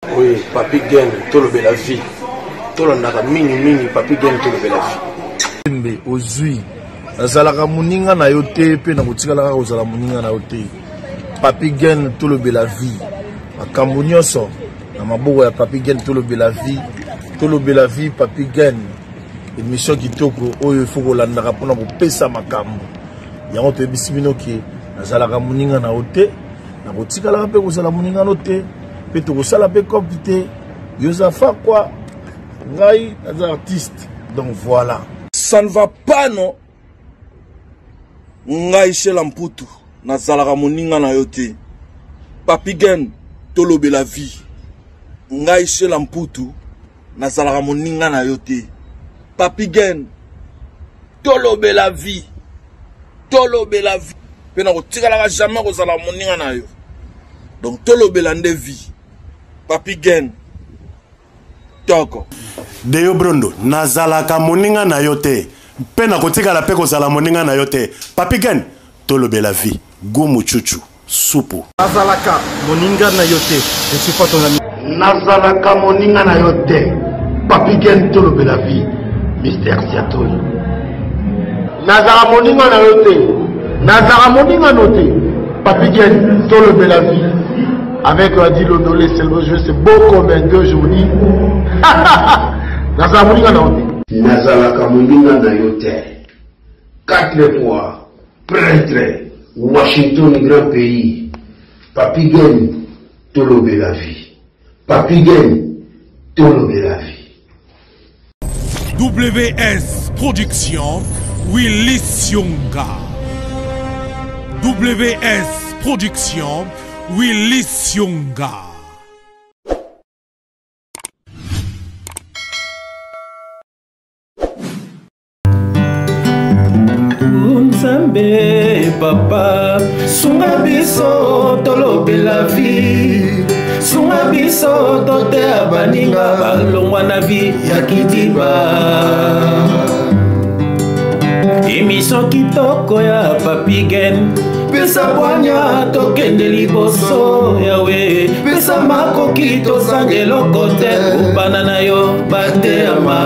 Oui, Papi Gen, tolobela vie. Tolandaka mingi mingi Papi Gen tolobela vie. Mbe ozui nazalaka moninga na yo te mpe nakotikala kaka kozala moninga na yo te papi gen tolobela vie makambo nyonso na maboko ya papi gen tolobela vie tolobela vie papi gen émission kitoko oyo ifo kolandaka mpona kopesa makambo yango toyebisi bino ke nazalaka moninga na yo te nakotikalaka mpe kozala moninga no te mpe tokosala mpe cope te yo oza fakwa ngai naza artiste donc voilà ça ne va pas non ngai shela mputu nazalaka moninga na yo te papi gen tolobela vie ngai shela mputu nazalaka moninga na yo te papi gen tolobela vie tolobela vie mpe nakotikalaka jamais kozala moninga na yo donc tolobela nde vie papi gen toko deyo brondo nazalaka moninga na yo te mpe nakotikala mpe kozala moninga na yo te papi gen tolobela vie gumu chuchu supu. Nazalaka moninga na yo te, je suis pas ton ami. Nazalaka moninga na yo te, Papy Gen tolobela vie, Mister Siatoli. Nazalaka moninga na yo te, nazalaka moninga no te, Papy Gen tolobela vie. Avec Adi Londolé, c'est le jeu, c'est beau comme un deux, je vous dis. Nazalaka moninga na yo te. Nazalaka moninga na yo te. Quatre fois. Pretre Washington grand pays Papy Gen tolobela vie Papy Gen tolobela vie. WS Production Willy Sionga WS Production Willy Sionga. Nzambe papa sunga biso tolobela vi sunga biso toteya baninga balongwa na vi ya kidiba emission kitoko ya papigen pesa bwanya tokende liboso yawe pesa makoki tozanga eloko te kobana na yo bateyama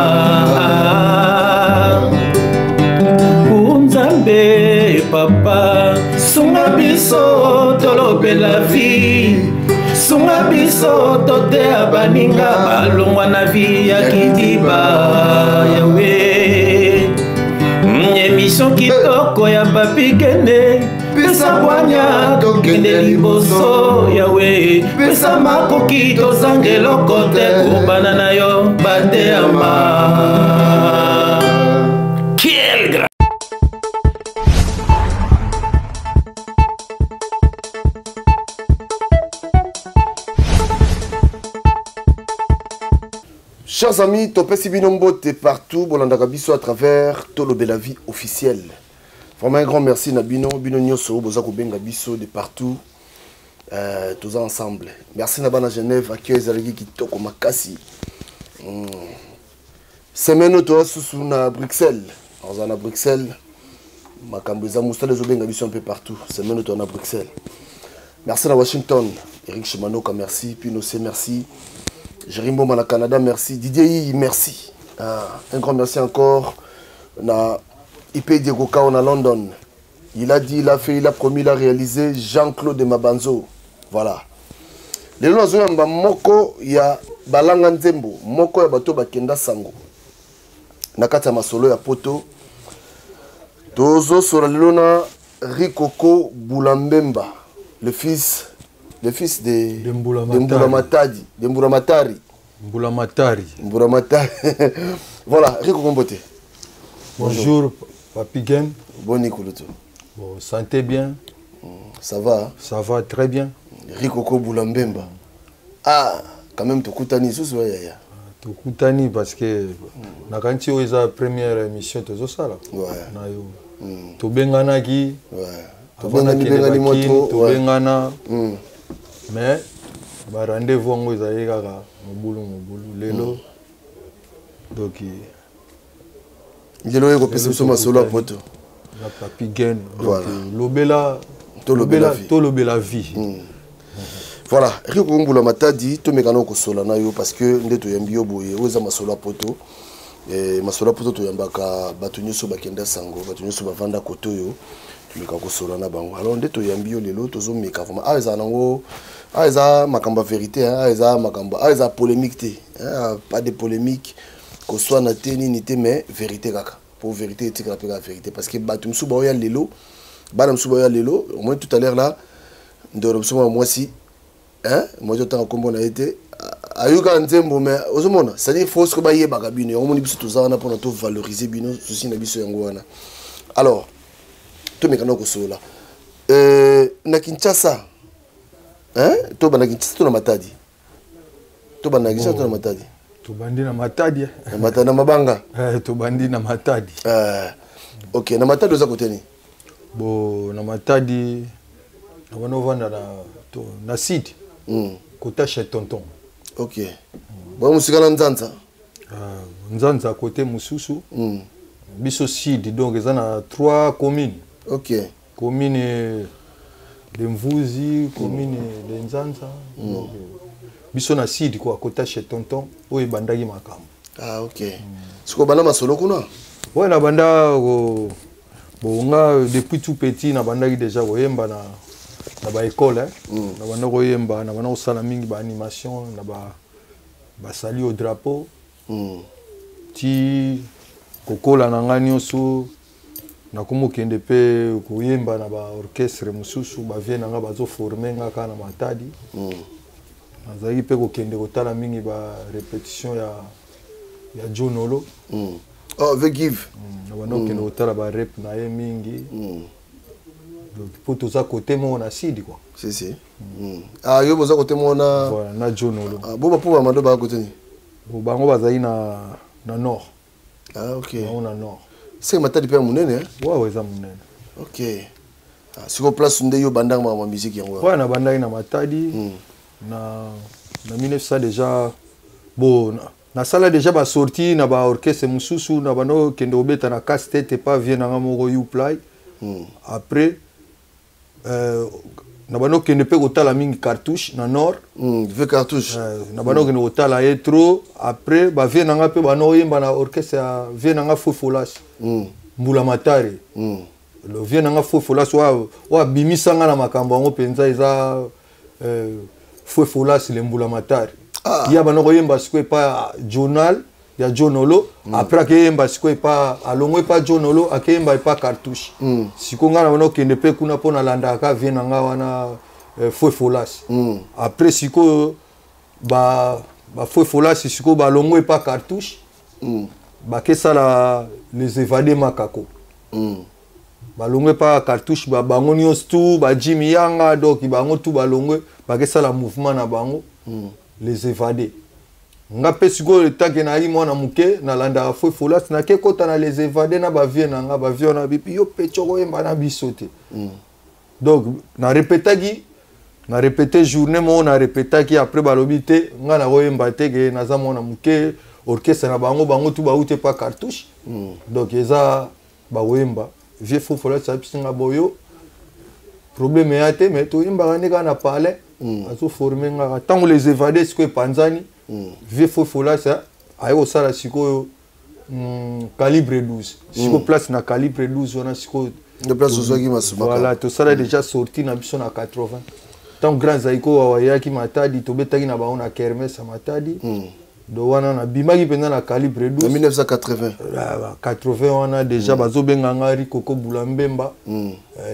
nzambe papa sunga biso tolobela vi sunga biso toteya baninga balongwa na vi ya kidiba yawe emission kitoko ya papi kende pesa bwanya tokende liboso yawe pesa makoki tozanga eloko te kobana na yo bateyama Chers amis, topesi bino mbote partout, bolandaka biso à travers Tolobela vie officielle. Vraiment un grand merci na bino, bino nyoso boza kobenga biso de partout. Euh, toza ensemble. Merci na bana Genève, accueil ezalaki kitoko makasi. Mm. Semaine oyo toza susu na Bruxelles. Oza na Bruxelles. Makambo eza mosala ezobenga biso un peu partout. Semaine oyo toza na Bruxelles. Merci na Washington. Eric Chimanoka, merci. Pino C, merci. Jérémy Mboma na Canada, merci. Didier Yi, merci. Ah, un grand merci encore na IP Diego Kao na London. Il a dit, il a fait, il a promis, il a réalisé. Jean-Claude Mabanzo. Voilà. Lelo nazoyamba moko ya balanga nzembo, moko ya bato bakenda sango. Na kati ya masolo ya poto. Tozosola lelo na Rikoko Bulambemba, le fils, le fils de, de Mbula de Mbula Matadi, de Mbula Matari. Mbula Matari. Mbula Matari. Voilà, Rikoko Mbote. Bonjour, Bonjour Papi Gen. Boni Kulutu. Bon, santé bien. Ça va? Hein? Ça va très bien. Rikoko Bulambemba. Ah, quand même tokutani susu ya ya. Tokutani parce que nakanisi oyo eza première émission tozosala. Ouais. Na yo. Tobenganaki. Ouais. Tobengani bengani moto. Tobengana. Mais ba rendez-vous yango ezali kaka mobulu mobulu lelo. Donc lelo oyo kopesa biso masolo ya poto. Na Papi Gen. Donc voilà. lobela tolobela vie. Tolobela vie. Voilà, Rico Mbula Matadi, tomekana kosola na yo parce que nde toyambi yo boye, oyo eza masolo ya poto. Eh, masolo ya poto toyambaka bato nyonso bakenda sango, bato nyonso bavanda kote oyo tomeka kosola na bango. Alors nde toyambi yo lelo, tozomeka vraiment. Awa ezala nango, awa eza makambo ya vérité, hein, awa eza makambo, awa eza polémique te, hein, pas de polémique, koswana te nini te, mais vérité kaka. Pour vérité etikala mpe kaka vérité parce que bato mosusu baoya lelo, bana mosusu baoya lelo, au moins tout à l'heure là, ndeko mosusu mwa mwasi, hein, mwasi otanga nkombo na ye te, ayoka nzembo, mais ozomona, c'est-à-dire faut soki bayebaka bino yango, moni biso toza wana mpona tovaloriser bino, souci na biso yango wana. Alors tomekana kosolola na Kinshasa, hein, tobanda Kinshasa to na Matadi, tobanda na Kinshasa to na Matadi? Tobandi na Matadi. Na Matadi, na mabanga. Tobandi na Matadi. Ok, na Matadi oza kote nini? Bo na Matadi na bana ovanda na site kota chez tonton. Ok, bo mosika na Nzanza? Nzanza kote mosusu. Biso sud, donc eza na trois communes. Commune de Mvuzi, commune de Nzanza. Donc, biso na sud quoi, kota chez tonton oyo ebandaki makambo. Ah ok, sikoyo banda masolo kuna? Ouais, nabanda ko bon, nga depuis tout petit nabandaki déjà koyemba na baécole, hein. Nabanda koyemba, nabanda kosala mingi baanimation na basali au drapeau. Ti kokola na ngai nyonso, nakomi okende mpe koyemba na baorchestre mosusu. Bavieux na ngai bazoforme nga kaka na Matadi. Nazalaki mpe kokende kotala mingi barépétition ya John Olo. Oh, The Give. Na banda kokende kotala barep na ye mingi. Donc mpo toza kote moko na sud quoi. Si si. Ah, yo boza kote moko na Voilà, na John Olo. Ah, bo bapo bamado baa kote nini? Bo bango bazali na nord. Ah ok. Bango na nord. Seke Matadi mpe ya monene, hein? Wawa, eza monene. Ok. Ah, sikoyo place nde yo bandanga makambo ya musique yango wana? Ouais, nabandaki na Matadi na 1900 déjà. Bon, nasala déjà basortie na baorchestre mosusu, na banda okende kobeta na casse tête epa vieux na nga moko Uplay. Après na banda okende mpe kotala mingi Cartouche na nord. Ve Cartouche. Na banda okende kotala ye trop. Après bavieux na nga mpe banda oyemba na orchestre ya vieux na nga Fofolas, Mbula Matari. Le vieux na nga Fofolas oyo abimisa nga na makambo yango mpenza eza Fofolas le Mbula Matari. Ye abanda koyemba sikoyo epa journal ya John Olo. Après akeyemba sikoyo epa, alongo epa John Olo, akeyemba epa Cartouche. Sikoyo ngai na banda okende mpe kuna mpo nalandaka ka vieux na nga wana Fofolas. Après sikoyo bafofolas sikoyo balongo epa Cartouche, bakesala Les Évadés Makako. Balongwe epa Cartouche, bango nyonso tu, bajimi yanga, donc bango tu balongwe, bakesala mouvement na bango Les Évadés. Nga mpe sikoyo etake nayaki mwana moke, nalandaka fo Folas, nake kota na Les Évadés na bavieux na nga. Bavieux wana bipi yo mpe toko oyemba na biso te. Donc narepetaki, na répété journée moko, na répétaki. Après balobi te, nga nakoyemba te ke naza mwana moke. Orchestre na bango, bango tu bauti epa Cartouche. Donc eza bakoyemba vieux Fofola abisi nga boyo, problème eya te, mais toyembaka nde kaka na palais. Azoforme ngaka ntango Les Évadés sikoyo epanzani. Vieux Fofola aye kosala sikoyo Calibre 12. Sikoyo place na Calibre 12 wana sikoyo Nde place ozwaki masumaka. Voilà, tosala déjà sortie na biso na 80, ntango Grand Zaiko awa ayaki Matadi, tobetaki na bango na kermesse ya Matadi. Do wana nabimaki mpenza na Calibre 12. Na 1980? Ah, 80 wana déjà bazobenga nga Rikoko Bula Mbemba,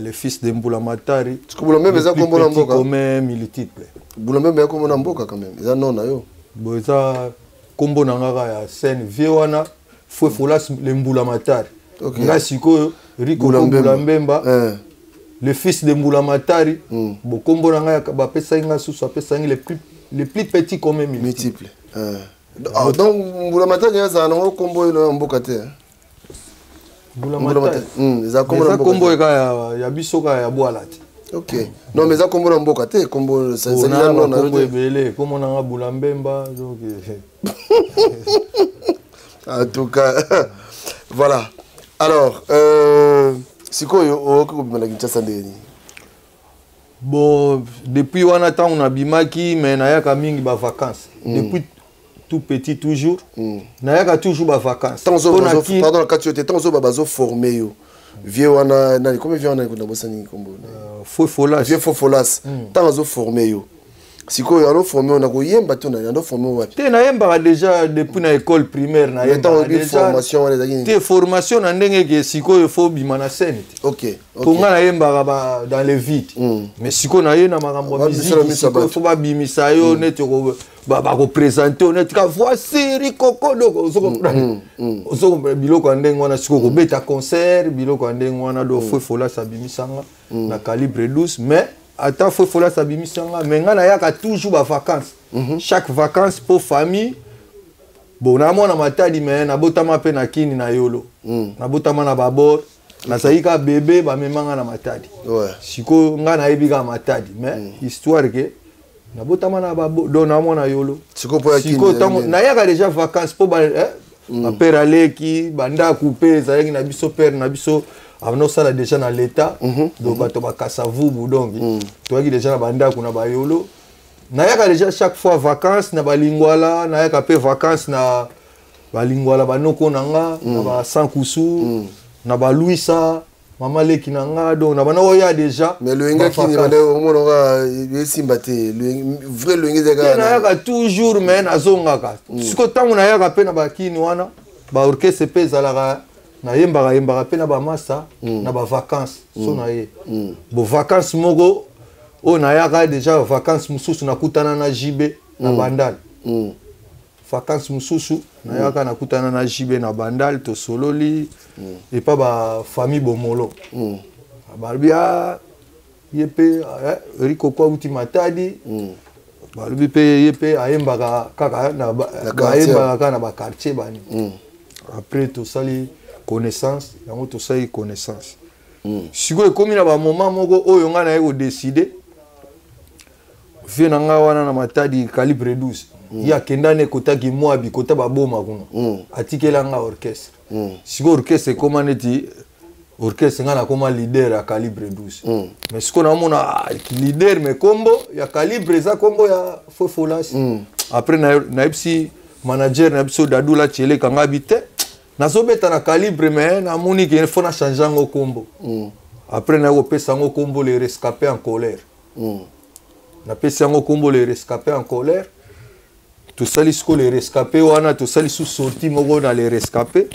le fils de Mbula Matari. Bula Mbemba eza kombo na mboka? Comme multiple. Bula Mbemba ya kombo na mboka quand même, eza nom na yo? Bo eza kombo na nga kaka ya scène. Vieux wana Fue Folas le Mbula Matari. Nga sikoyo Rikoko Mbula Mbemba, le fils de Mbula Matari. Bo kombo na ngai bapesaki nga susu, apesaki le plus petit comme multiple. Ah, donc Mbula Matari azala nango kombo oyo ya mboka te? Mbula Matari eza kombo eka ya biso kaka ya bwala te. Ok, non, mais eza kombo na mboka te, kombo kombo ebele, kombo nanga Bula Mbemba, donc En tout cas, voilà. Alors sikoyo okoki kobima na Kinshasa ndenge nini? Bon, depuis wana ntango nabimaki, mais nayaka mingi bavacances. Depuis tout petit toujours, nayaka toujours bavacances. Pardon, na kati yo te. Ntango ozoba bazoforme yo, vieux wana nani? Komi vieux wana nabosani kombo. Fofolas. Vieux Fofolas, ntango azoforme yo sikoyo, azoforme yo na koyemba to nani azoforme yo wapi? Te, nayembaka déjà depuis na école primaire. Nayembaka formation wana ezalaki? Te, formation na ndenge ke sikoyo fo bima na scène te. Po nga nayembaka dans le vide, mais sikoyo naye na makambo ya musique, sikoyo fo babimisa yo neti bakoprésente yo neti ka voici Rikoko. Donc ozokomprendre biloko ya ndenge wana. Sikoyo kobeta concert, biloko ya ndenge wana. Donc fo Folas abimisanga na Calibre 12. Mais ata fo Folas abimisanga, mais ngai nayaka toujours bavacances, chaque vacance, mpo famille. Bon, namona Matadi, mais nabotama mpe na Kini, na Yolo. Nabotama na Babor, nazali kaka bebe, bamemanga na Matadi. Sikoyo ngai nayebi kaka Matadi, mais histoire ke nabotama na babo, donc namona Yolo. Sikoyo ntango nayaka déjà vacance, mpo bapère aleki bandako mpe ezalaki na biso, père na biso anosala déjà na l'État, donc bato bakasa vubu. Donc toyaki déjà na bandako na Bayolo. Nayaka déjà chaque fois vacances na Balingwala, nayaka mpe vacances na Balingwala, banoko na nga, na Basankusu, na Baluisa, mama leki na nga. Donc na bana oya déjà. Mais loyenge kini bana omonaka esimba te, vrai loyenge ezalaka. Nayaka toujours, mais nazongaka. Siko ntango nayaka mpe na bakini wana, baorchestre mpe ezalaka, nayembaka yembaka mpe na bamasa na bavacance. So na ye bo vacance moko oyo nayaka déjà vacance mosusu, nakutana na JB na Bandal. Vacance mosusu nayaka, nakutana na JB na Bandal, tosololi epa bafamille Bomolo. Balobi a ye mpe Rikoko auti Matadi. Balobi mpe ye mpe ayembaka kaka, ayembaka kaka na baquartier bani. Après tosali connaissance yango, tosali connaissance. Sikoyo ekomi na bamoment moko oyo ngai naye kodécider. Vieux na ngai wana na Matadi, Calibre 12, ye akenda na ekotaki mwabi kota baboma kuna, atikela nga orchestre. Sikoyo orchestre ekóma neti orchestre, ngai nakóma leader ya Calibre 12. Mais sikoyo naomona leader, mais kombo ya Calibre eza kombo ya Fofolas. Après nayebisi manager na biso Dadula Tieleka, ngai bi te, nazobeta na Calibre, mais namoni ke fo na change yango kombo. Après naye kopesa yango kombo Le Rescapé en colère. Napesi yango kombo Le Rescapé en colère. Tosali sikoyo Le Rescapé wana, tosali su sortie moko na Le Rescapé,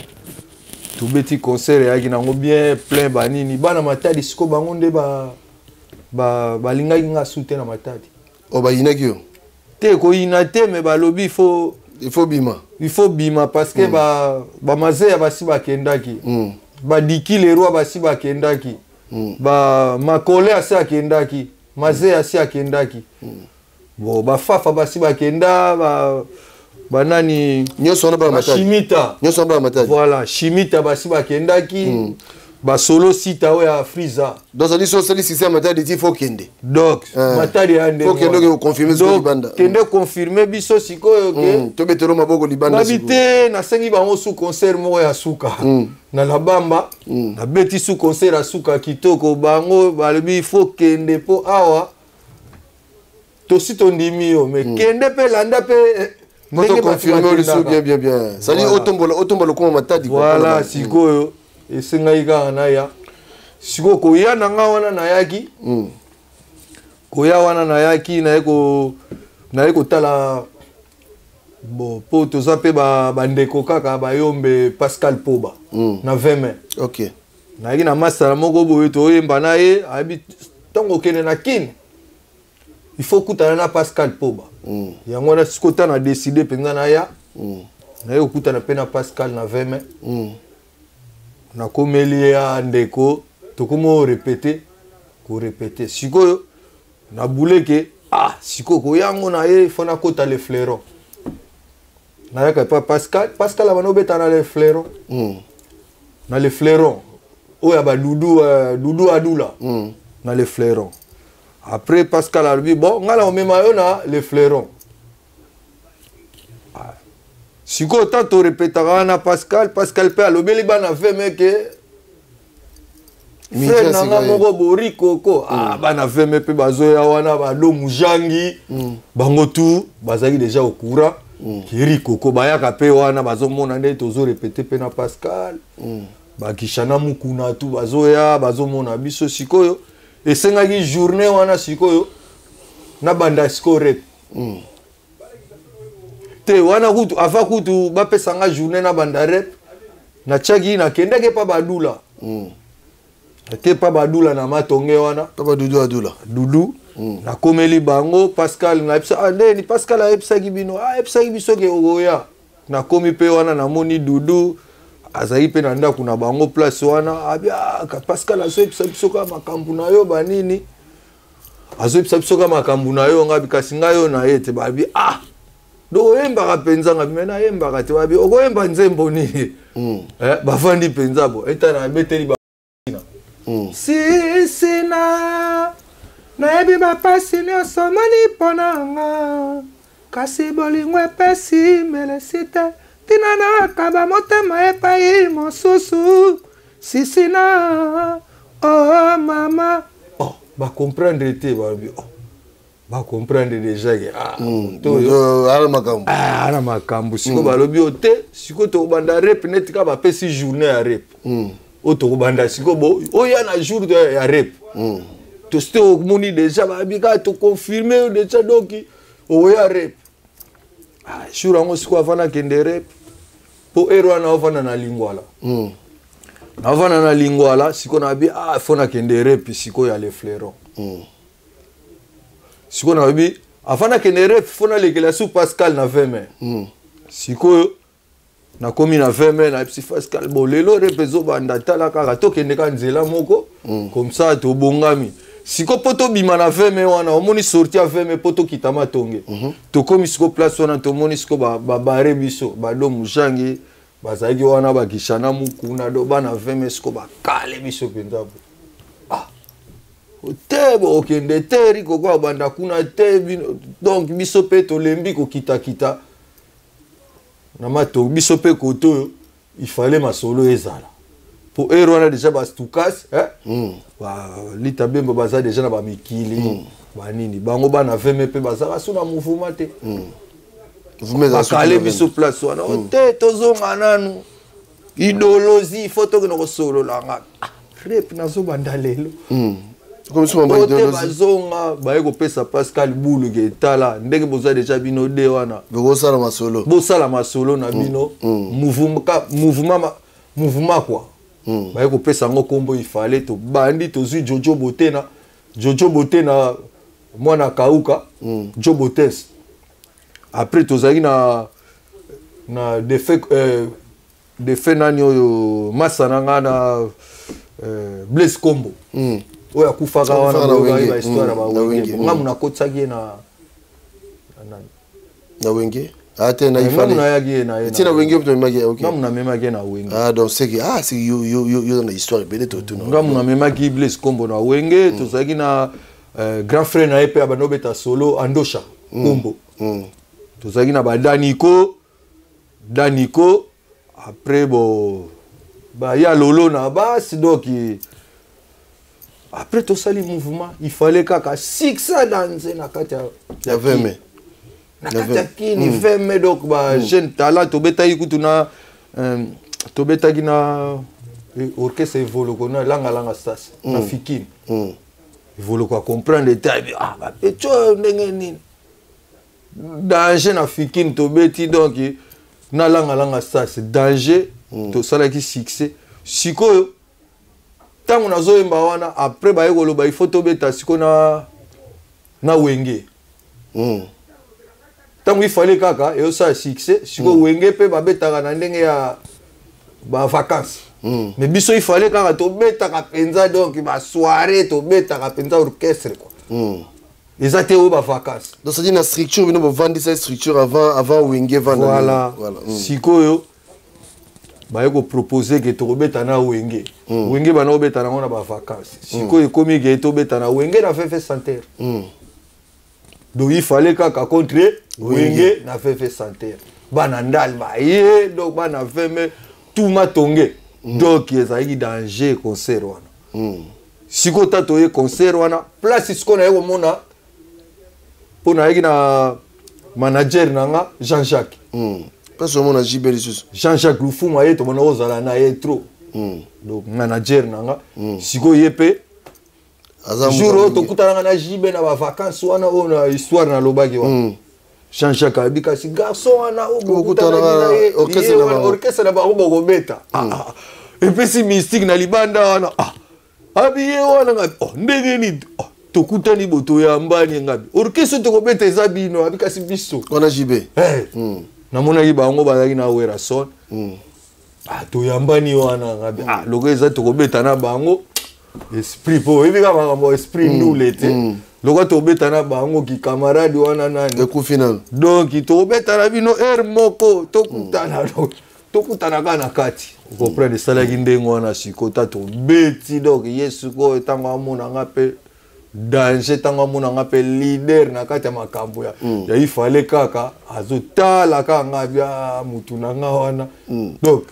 tobeti concert, eyaki nango bien plein banini bana Matadi. Sikoyo bango nde balingaki nga su te na Matadi. O bayinaki yo? Te, koyina te, mais balobi il faut Il faut bima. Il faut bima, parce que bamazeya basi bakendaki, badiki Leroy basi bakendaki, ba makole asi akendaki, mazeya asi akendaki, bon, bafafa basi bakenda, banani. Nyonso wana bana Matadi? Shimita. Nyonso wana bana Matadi. Voilà, Shimita basi bakendaki, basolo sita oyo ya Friza. Donc sadi so osali succès ya Matadi ti fo kende. Donc Matadi ya ndenge. Fo kende oke koconfirme sikoyo libanda. Kende confirme biso sikoyo ke Tobetelo maboko libanda. Babi te, nasengi bango su concert moko ya suka na Labamba. Nabeti su concert ya suka kitoko, bango balobi fo kende, mpo awa tosi tondimi yo, mais kende mpe landa mpe. Ndenge confirme lisusu bien bien bien, c'est-à-dire otombola otombola okoma Matadi. Voilà, sikoyo esengaki kaka naya. Sikoyo koya na nga wana, nayaki koya wana, nayaki naye kotala. Bon, mpo toza mpe bandeko kaka bayombe Pascal Poba na 20 mai. Nayaki na masala moko boye, toyemba na ye, ayebi ntango okende na Kine, il faut kutana na Pascal Poba. Yango wana sikoyo ta na décide mpenza naya. Naye kokutana mpe na Pascal na 20 mai. Nakomeli ya ndeko, tokomi orépéter, korépéter. Sikoyo nabuleke, ah, sikoyo koyango na ye, fo nakota Le Fleuron. Nayaka epa Pascal, Pascal abanda obeta na Le Fleuron, na Le Fleuron oyo ya badudu, Dudu Adula, na Le Fleuron. Après Pascal alobi: bon, ngai na omema yo na Le Fleuron. Ah. Sikoyo tant torepetaka wana, Pascal mpe alobeli bana veme ke Frère na nga moko bori koko ah, bana veme mpe bazoya wana bado mujangi bango tu bazalaki déjà au courant kiri koko bayaka mpe wana bazomona nde tozorepete mpe na Pascal bakishana mukuna tu bazoya bazomona biso. Sikoyo esengaki journée wana, sikoyo nabanda sikoyo rep te wana kutu avant kutu bapesa nga journée nabanda rep, natiaki nakendaki epa badula te pa badula na Matonge wana. Pa badudu adula. Dudu. Nakomeli bango Pascal, nayebisa ah, ndeni Pascal ayebisaki bino, ayebisaki biso ke okoya. Nakomi mpe wana, namoni Dudu azali mpe na ndako na bango place wana. Abi ah, Pascal azoyebisa biso kaka makambo na yo banini, azoyebisa biso kaka makambo na yo. Ngabi kasi ngai oyo na ye te. Babi ah, donc oyembaka mpenza? Ngabi me nayembaka te. Babi okoyemba nzembo nini? Eh, bafandi mpenza bo eta na beteli ba sisina nayebi bapasi nyonso moni mpo na nga, kasi bolingo epesi melesi te, ntina nakaba motema epai mosusu. Sisina oh mama oh, bacomprendre te. Balobi oh, bacomprendre déjà ke ah, moto ana makambo. Ah, ana makambo. Sikoyo balobi oyo te, sikoyo tokobanda rep neti kaka bapesi journée ya rep oyo tokobanda sikoyo bo oya na jour ya rep tosi te omoni déjà babi kaka toconfirme yo déjà, donc oya rep. Ah, jour yango sikoyo avant nakende rep, mpo ere wana ovanda na Lingwala, naovanda na Lingwala. Sikoyo nabi ah, fo nakende rep sikoyo ya Le Fleuron. Sikoyo nayebi avant nakende rep fo nalekela su Pascal na 20 mai. Sikoyo nakomi na 20 mai, nayebisi Pascal bo lelo rep ezobanda, tala kaka tokende kaka nzela moko comme ça tobongami. Sikoyo mpo tobima na 20 mai wana, omoni sortie ya 20 mai mpo tokita Matonge, tokomi sikoyo place wana, tomoni sikoyo babare biso, bado mujangi bazalaki wana, bakishana mukuna do bana 20 mai. Sikoyo bakale biso mpenza bo ah te, bokende te, rikoko abanda kuna te bino. Donc biso mpe tolembi kokitakita na mato, biso mpe kote oyo il fallait masolo ezala po ere wana déjà bastukas eh? Balita bembo baza déjà na bamikili banini, bango bana veme mpe bazala so na mouvement te. Bakale biso place wana te, tozonga nanu idéologie, faut tokende kosolola. Nga ah, rep nazobanda lelo te, bazonga baye kopesa Pascal Buluke, etala ndenge boza déjà bino de wana. Bokosala masolo. Bosala masolo na bino mouvement, mouvement quoi. Baye kopesa yango nkombo ifale, tobandi, tozwi Jojo Botena, Jojo Botena mwana Kauka, Jo Botes. Après tozalaki na defe defe nani oyo masa na nga na Blaise Kombo oyo akufaka wana, boyokaki bahistoire ya bawenge. Nga mu nakotisaki ye na Na Wenge ah te, na ifale nayaki ye na ye. Ti na Wenge to memaki, OK. Nga mu namemaki ye na Wenge. Ah, donc c'est que ah, c'est yo yo yo yo na histoire ebele to to. Nga mu namemaki Blaise Kombo na Wenge. Tozalaki na grand frère na ye mpe abanda obeta solo, Andosha Kombo. Tozalaki na badaniko daniko, après bo baya lolo na basi. Donc après tosali mouvement, il fallait kaka succès danse na kati ya 20 mai. Na kati ya kini 20 mai. Donc ba jeune talent tobetaki kutu na tobetaki na orchestre Evoloko na Langalanga Stas na Fikine. Evoloko acomprendre te, ah, bapeti oyo ndenge nini, danger na Fikine tobeti. Donc na Langalanga Stas danger, tosalaki succès. Sikoyo ntango nazoyemba wana, après baye koloba il faut tobeta sikoyo na Wenge. Ntango ifale kaka eyosala succès sikoyo, Wenge mpe babetaka na ndenge ya bavacance, mais biso ifale kaka tobetaka mpenza, donc basoirée tobetaka mpenza orchestre quoi, eza te oyo bavacance. Donc c'est-à-dire na structure bino bovandisa structure avant Wenge vanda. Voilà, voilà. Sikoyo baye kopropose ke tokobeta na Wenge. Wenge bana kobeta nango na bavacance, sikoyo ekomi ke tobeta na Wenge na Fefe Center. Donc il fallait kaka contre Wenge na Fefe Center, bana Ndal baye, donc bana Veme tout Matonge. Donc ezalaki danger concert wana. Sikoyo ta toye concert wana, place sikoyo naye komona, mpo nayaki na manager na nga Jean-Jacques. Place omona JB lisusu. Jean-Jacques Lufuma, ye tobanda kozala na ye trop. Donc manager na nga sikoyo, ye mpe jour oyo tokutanaka na JB na bavacance wana, oyo na histoire nalobaki wana, Jean-Jacques ayebi kasi garçon wana oyo bokutanaki na ye, orchestre na bango bokobeta, epesi mystique na libanda wana. Abi ye wana ngabi, oh, ndenge nini? Oh, tokutani bo toyambani, ngabi orchestre tokobeta eza bino. Abi kasi biso wana JB. Hey. Namonaki bango bazalaki na Werason. Ah, toyambani wana, ngabi ah, loko eza tokobeta na bango esprit, mpo oyebi kaka makambo esprit ndule te. Lokola tokobeta na bango kikamarade wana nani ekufi nano. Donc tokobeta na bino heure moko, tokutana, tokutana kaka na kati, ocomprendre. Esalaki ndenge wana. Sikoyo ta tobeti, donc ye sikoyo ntango amonanga mpe danger, ntango amonanga mpe leader na kati ya makambo ya ifale kaka azotala kaka nga bia mutu na nga wana. Donc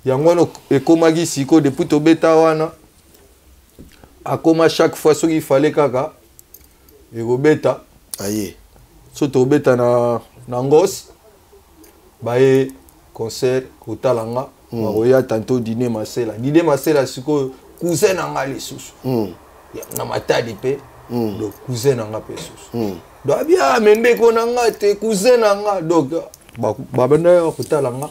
yango wana ekomaki sikoyo, depuis tobeta wana, akoma chaque fois soki ifale kaka ekobeta aye. So tobeta na ngos, baye concert kotala nga, bakoya tantôt Dine Masela. Dine Masela sikoyo cousin na nga lisusu na Matadi mpe. Donc cousin na nga mpe lisusu, donc abia me ndeko na nga te, cousin na nga. Donc babanda kotala nga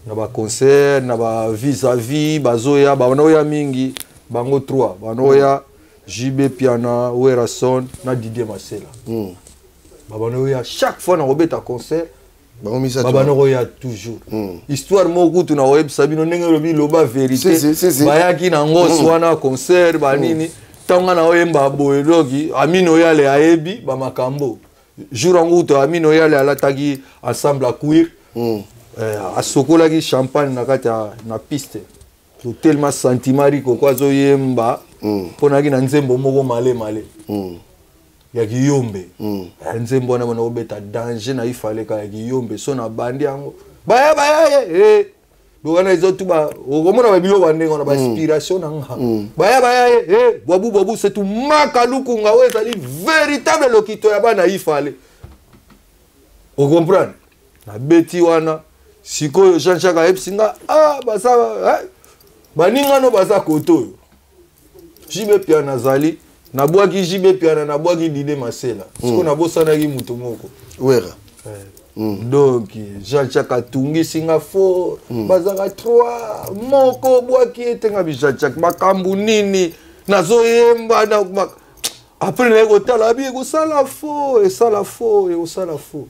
na baconcert na ba vis-à-vis, bazoya, babanda oya mingi, bango 3 banda oya, JB Piana, Werason na Didier Masela. Babanda oya chaque fois na kobeta concert, babanda koya toujours. Histoire moko kutu na koyebisa bino ndenge olobi loba vérité. Bayaki na ngosi wana concert banini, ntango nga na oyemba boye, donc Amino Oyale ayebi bamakambo. Jour yango kutu Amino Oyale alataki ensemble ya cuir, asokolaki champagne na kati ya na piste, tellement sentiment Rikoko azoyemba, mpo nayaki na nzembo moko male male ya kiyombe. Nzembo wana bana kobeta danger na ifaleka ya kiyombe, so na bandi yango baya baya ye, donc wana eza tu okomona babiloko ya ndenge wana, bainspiration na nga, baya baya ye, bwabu bwabu setu maka lukunga, oyo ezali véritable lokito ya bana ifale, ocomprendre. Nabeti wana sikoyo, Jean Jacques ayebisi nga, ah, baza baningano baza kote oyo JB Piana azali, nabwaki JB Piana, nabwaki Dide Masela, sikoyo nabosanaki moto moko. Wera. Donc Jean Jacques atungisi nga fort, bazalaka trois, moko obwaki ete nga bi Jean Jacques makambo nini nazoyemba na après naye kotala, abi ekosala fo, esala fo, ekosala fo.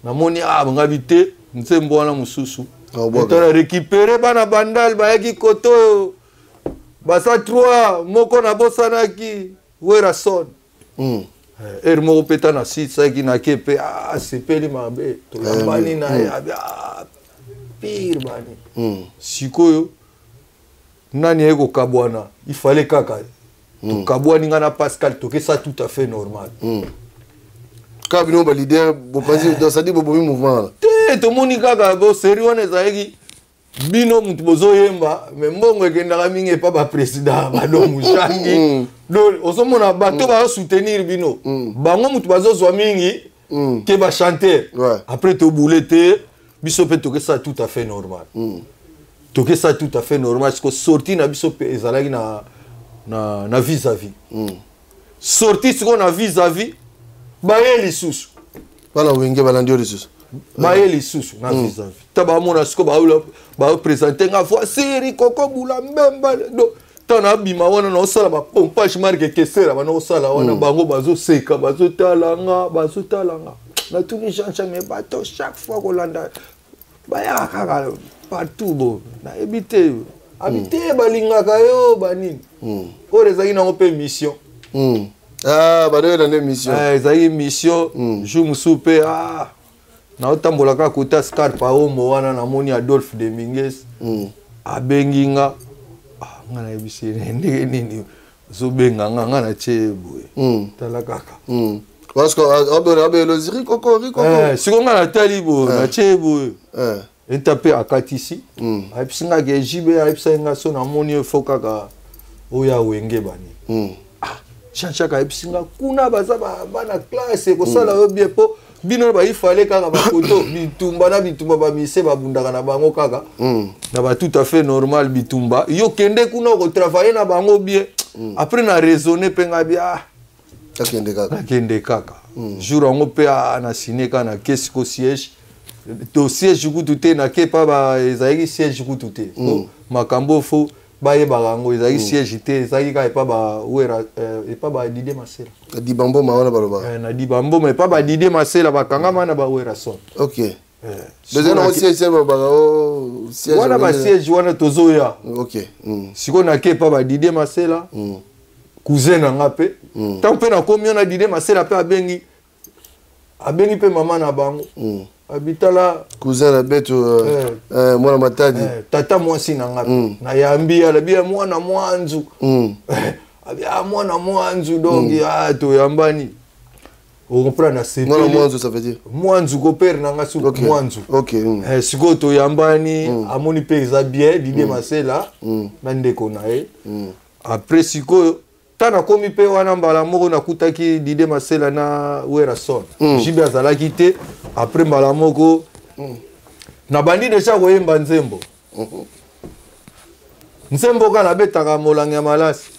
Namoni ah, ngabi te, nzembo wana mosusu etala récupéré bana Bandal bayaki kote oyo baza trois, moko nabosanaki Werason. Heure moko mpe ta nasilisaki, nake mpe asepeli mabe, toyambani na ye, abi pire bani. Sikoyo nani aye kokabwana, ifale kaka tokabwani, nga na Pascal tokesa tout à fait normal. Kaka bino baleader bopanzi, c'est-à-dire bobomi mouvement wana. Te, tomoni kaka bo série wana ezalaki bino mutu bozoyemba, me mbongo ekendaka mingi epa baprésident bado Mushangi. Donc ozomona bato bazosoutenir bino, bango mutu bazozwa mingi ke bachanteur. Après tobule te, biso mpe tokesala tout à fait normal, tokesala tout à fait normal. Siko sorti na biso mpe ezalaki na vis-à-vis. Sorti sikoyo na vis-à-vis, baye lisusu. Bana Wenge balandi yo lisusu. Baye lisusu na vis-à-vis, ta bamona sikoyo baprésente nga, voici Rikoko Bula Mbemba. Donc ntango nabima wana, naosala bapompage marke kesera bana osala wana, bango bazoseka, bazotala nga, bazotala nga. Natuni Jean Jean, me bato chaque fois kolanda bayaka kaka partout, bo nayebi te, abi te balingaka yo banini. Oyo ezalaki nango mpe mission. Ah, badoyela nde mission. Ezalaki mission. Jour mosusu mpe naotambola kaka kota Scarpa Omo wana, namoni Adolphe Dominguez abengi nga. Nga nayebisi ye ndenge nini ozobenga nga, nga natie ye boye, tala kaka. Parce que abelozi Rikoko, Rikoko. Sikoyo nga natali boye, natie ye boye, eta mpe akatisi, ayebisi nga ke JB ayebisaki nga so namoni ye fo kaka Oyo ya Wenge bani. Ah, Jean-Jacques ayebisi nga kuna baza bana classe ekosala yo bien mpo bino baifale kaka bakoto bitumba na bitumba, bamise babundaka na bango kaka na ba tout à fait normal bitumba. Yo kende kuna, okotravaille na bango bien. Après na raisonne mpe nga bi ah, akende kaka. Nakende kaka. Jour yango mpe na signé kaka, nake siko siège to siège kutu te, nake pa ba ezalaki siège kutu te. Makambo fo bayebaka yango, ezalaki siège te, ezalaki kaka epa ba Wera, epa ba Didie Masela. Dibamboma wana balobaka. Na Dibamboma, epa ba Didie Masela, bakangama na ba Werason. Ok, deuxième nango siège te, balobaka o siège. Wana basiège wana tozoya. Ok. Sikoyo nake epa ba Didie Masela, cousin na nga mpe. Ntango mpe nakomi wana, Didie Masela mpe abengi mpe mama na bango, abitala. Cousin na beto, mwana Matadi. Tata mwasi na nga mpe nayambi, alobi ya mwana mwanzu, abi ah, mwana mwanzu. Donc ah, toyambani, ocomprendre, na Mwana mwanzu, ça veut dire? Mwanzu kopere na nga su. Mwanzu. Ok. Sikoyo toyambani, amoni mpe eza bien, Didie Masela na ndeko na ye. Après sikoyo ntan nakomi mpe wana, mbala moko nakutaki Didie Masela na Werason. JB azalaki te. Après mbala moko nabandi deja koyemba nzembo. Nzembo kaka nabetaka, molangi ya malasi.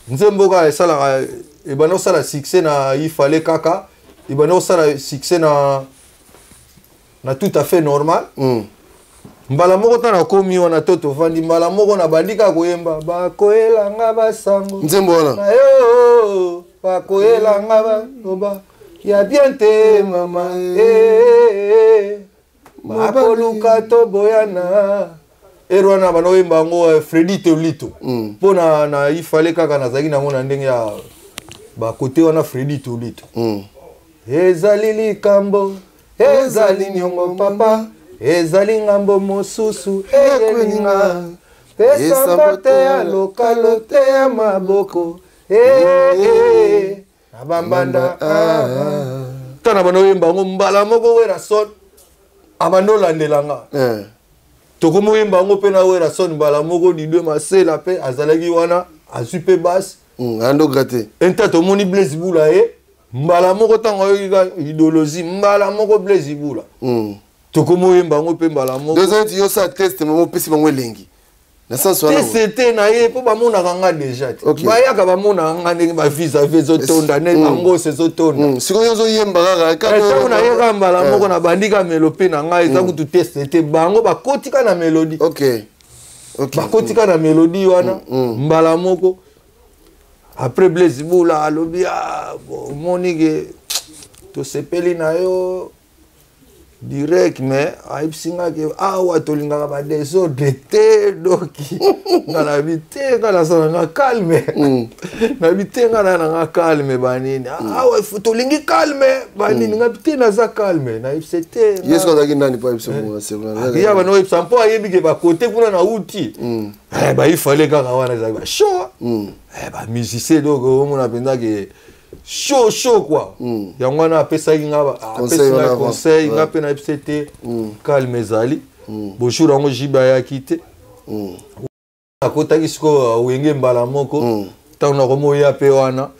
Nzembo kaka esalaka, ebanda kosala succès na ifale kaka, ebanda kosala succès na tout à fait normal. Mbala moko ntango nakomi wana to tovandi, mbala moko nabandi kaka koyemba, bakoyelanga basango. Nzembo wana. Na yo, bakoyelanga baloba ya bien te mama, eh, bakoluka toboyana. Ere wana banda oyemba yango, Fredi Tolito, mpo na ifale kaka nazalaki nango na ndenge ya bakote wana. Fredi Tolito, ezali likambo, ezali niongo papa, ezali ngambo mosusu eyelinga, pesa mbote ya lokalo te ya maboko. Eh, eh, na bambanda ntango na banda oyemba yango, mbala moko Werason abanda olandela nga. Tokomi oyemba yango mpe na Werason, mbala moko Didwe Masela mpe azalaki wana, azwi mpe base. Ando gratte. Enta tomoni Blaise Bula ye mbala moko, ntango ayoki ka idéologie, mbala moko Blaise Bula, tokomi oyemba yango mpe mbala moko. Deux ans, yo sa test mamo, opesi bango elengi na sens wana. Test te na ye, mpo bamonaka nga déjà te. Bayaka, bamonaka nga ndenge bavis-à-vis ezotonda, nde bangoso ezotonda. Sikoyo ozoyemba kaka. Ntango nayeka mbala moko na bandika melo mpe na ngai, eza kutu test te, bango bakotika na mélodie. Bakotika na mélodie wana mbala moko. Après Blaise Bula alobi: "Ah, bon, omoni ke tosepeli na yo direct, mais ayebisi nga ke awa tolingaka badésordre te." Donc nga nayebi te, nga naza na nga calme, nayebi te, nga na nga calme banini. "Awa tolingi calme banini." Nga te, naza calme, nayebisi te. Ye soki azalaki nani mpo ayebisa? Ya bana oyebisa mpo ayebi ke bakote kuna na uti, baifale kaka wana ezalaki bashow, bamusicien. Donc omona mpenza ke chaud chaud quoi. Yango wana apesaki nga, apesi nga conseil, nga mpe nayebisi te, calme ezali. Bonjour yango JB ayaki te, akotaki sikoyo Wenge mbala moko. Ntango nakomi oya mpe wana,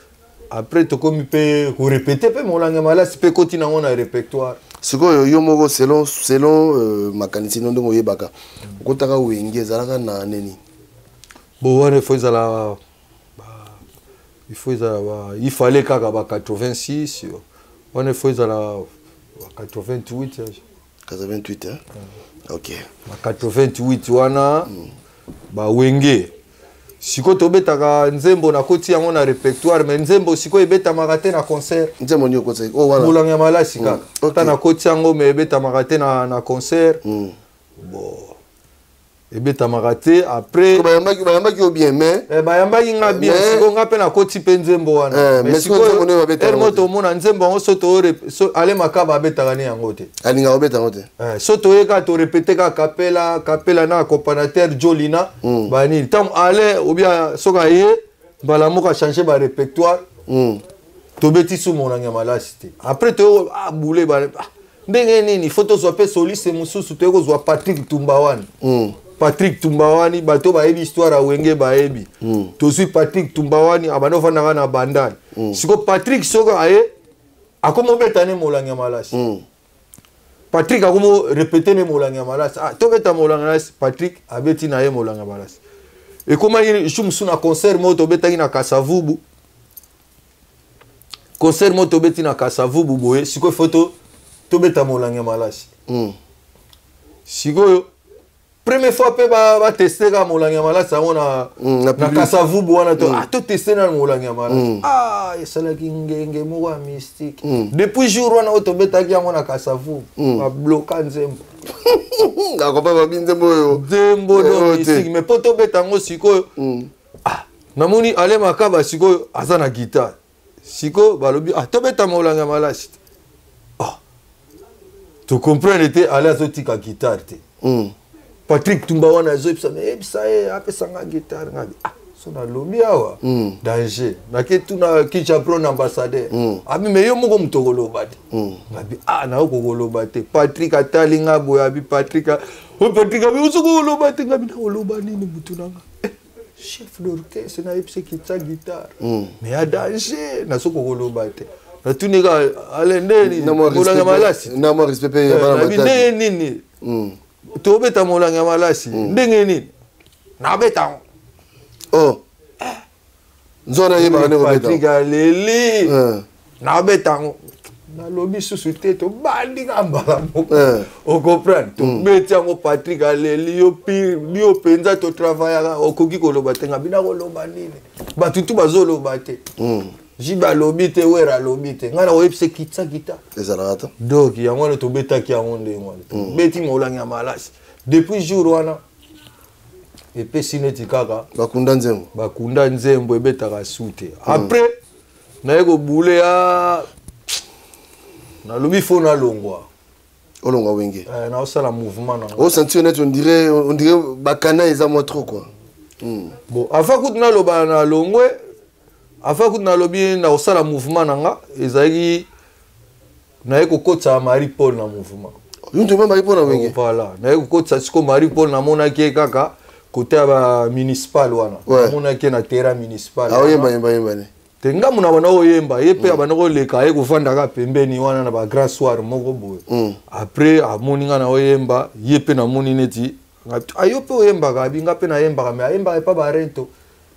après tokomi mpe korépéter mpe molangi ya malasi mpe ekoti nango na répertoire. Sikoyo yo moko, selon makanisi no, ndenge oyebaka, okotaka Wenge ezalaka na nini? Bon, wana il faut ezala il fallait kaka ba 86 wana, il faut ezala ba 88. 88, hein? Ok. Ba 88 wana, bawenge sikoyo tobetaka nzembo, nakoti yango na répertoire, mais nzembo sikoyo ebetamaka te na concert. Nzembo nini okotaki? Oh, wana. Molangi ya malasi kaka. Ta nakoti yango, mais ebetamaka te na concert. Bon, ebetamaka te. Après bayambaki yo bien, mais bayambaki nga bien. Sikoyo nga mpe nakoti mpe nzembo wana. Mais sikoyo nzembo nde babetaka mo tomona nzembo yango so to ale Makaba abetaka ne yango te. Alingaka kobeta yango te. So toye kaka torépéter kaka kapela kapela na accompagnateur Jolina banini. Ntango ale obia soki aye, mbala moko achange barépertoire, tobeti su molangi ya malasi te. Après toye bule ndenge nini, faut tozwa mpe soliste mosusu, toye kozwa Patrick Tumba wana. Patrick Tumbawani, bato bayebi histoire ya Wenge bayebi. Tozwi Patrick Tumbawani, abanda ofandaka na Bandal. Siko Patrick soki aye, akomi obeta ne molangi ya malasi. Patrick akomi répéter ne molangi ya malasi. Ah, tobeta molangi ya malasi, Patrick abeti na ye molangi ya malasi. Ekomaki jour mosusu na concert moko tobetaki na Kasavubu. Concert moko tobeti na Kasavubu boye, sikoyo faut tobeta molangi ya malasi. Sikoyo première fois mpe bateste kaka molangi ya malasi yango na, na Kasavubu wana to, ah, toteste nano molangi ya malasi. Ah, esalaki ngenge moko ya mystique. Depuis jour wana oyo tobetaki yango na Kasavubu, babloka nzembo. Akopa babi nzembo oyo. Nzembo do mystique, mais mpo tobeta yango sikoyo, ah, namoni Ale Makaba sikoyo aza na guitare. Sikoyo balobi, ah, tobeta molangi ya malasi. Ah, tocomprendre te, Ale azotika guitare te. Patrick Tumba wana azoyebisa me, yebisa ye apesanga guitare. Ngabi, ah, so nalobi awa, danger. Nake tuna Kijabron ambassadeur, abi me yo moko moto okoloba te. Ngabi, ah, nayoki kokoloba te. Patrick atali nga boye, abi Patrick, o Patrick abi osoki okoloba te. Ngabi, nakoloba nini? Mutu nanga chef d'orchestre, nayebisi kitsa guitare, mais ya danger, nasoki kokoloba te. Natuni kaka Ale, ndeni molangi ya malasi ndenge nini tobeta molangi ya malasi, ndenge nini nabeta yango? Oh, nzona yebaka ndenge obeta. Patrick aleli, nabeta yango. Nalobi susu te, tobandi ka mbala moko, ocomprendre, tobeti yango. Patrick aleli, yo pire, yo mpenza totravaillaka, okoki koloba te. Nga bina koloba nini? Bato tu bazoloba te, Jibe alobi te, Wera alobi te, ngai nakoyebisa kitsa kita. Ezalaka te. Donc yango wana tobetaki yango ndenge wana, tobeti molangi ya malasi. Depuis jour wana epesi neti kaka bakunda nzembo. Bakunda nzembo, ebetaka su te. Après naye kobule ya nalobi fo nalongwa. Olongwa Wenge? Eh, naosala mouvement na. Osentir neti on dirait bakana eza mwa trop quoi. Bon, avant kutu naloba nalongwe, avant kutu nalobi nakosala mouvement na nga, ezalaki naye kokotisa Marie Paul na mouvement. Yo ntoma Marie Paul na Wenge? Voilà, naye kokotisa siko Marie Paul. Namonaki ye kaka kote ya bamunicipal wana, namonaki ye na terrain municipal. Aoyemba yemba yemba ne? Te, ngambu na banda koyemba, ye mpe abanda koleka, ye kovandaka pembeni wana na bagrand soir moko boye. Après amoni nga na oyemba, ye mpe namoni neti ayo mpe oyembaka, abi nga mpe nayembaka, mais ayembaka epa barento,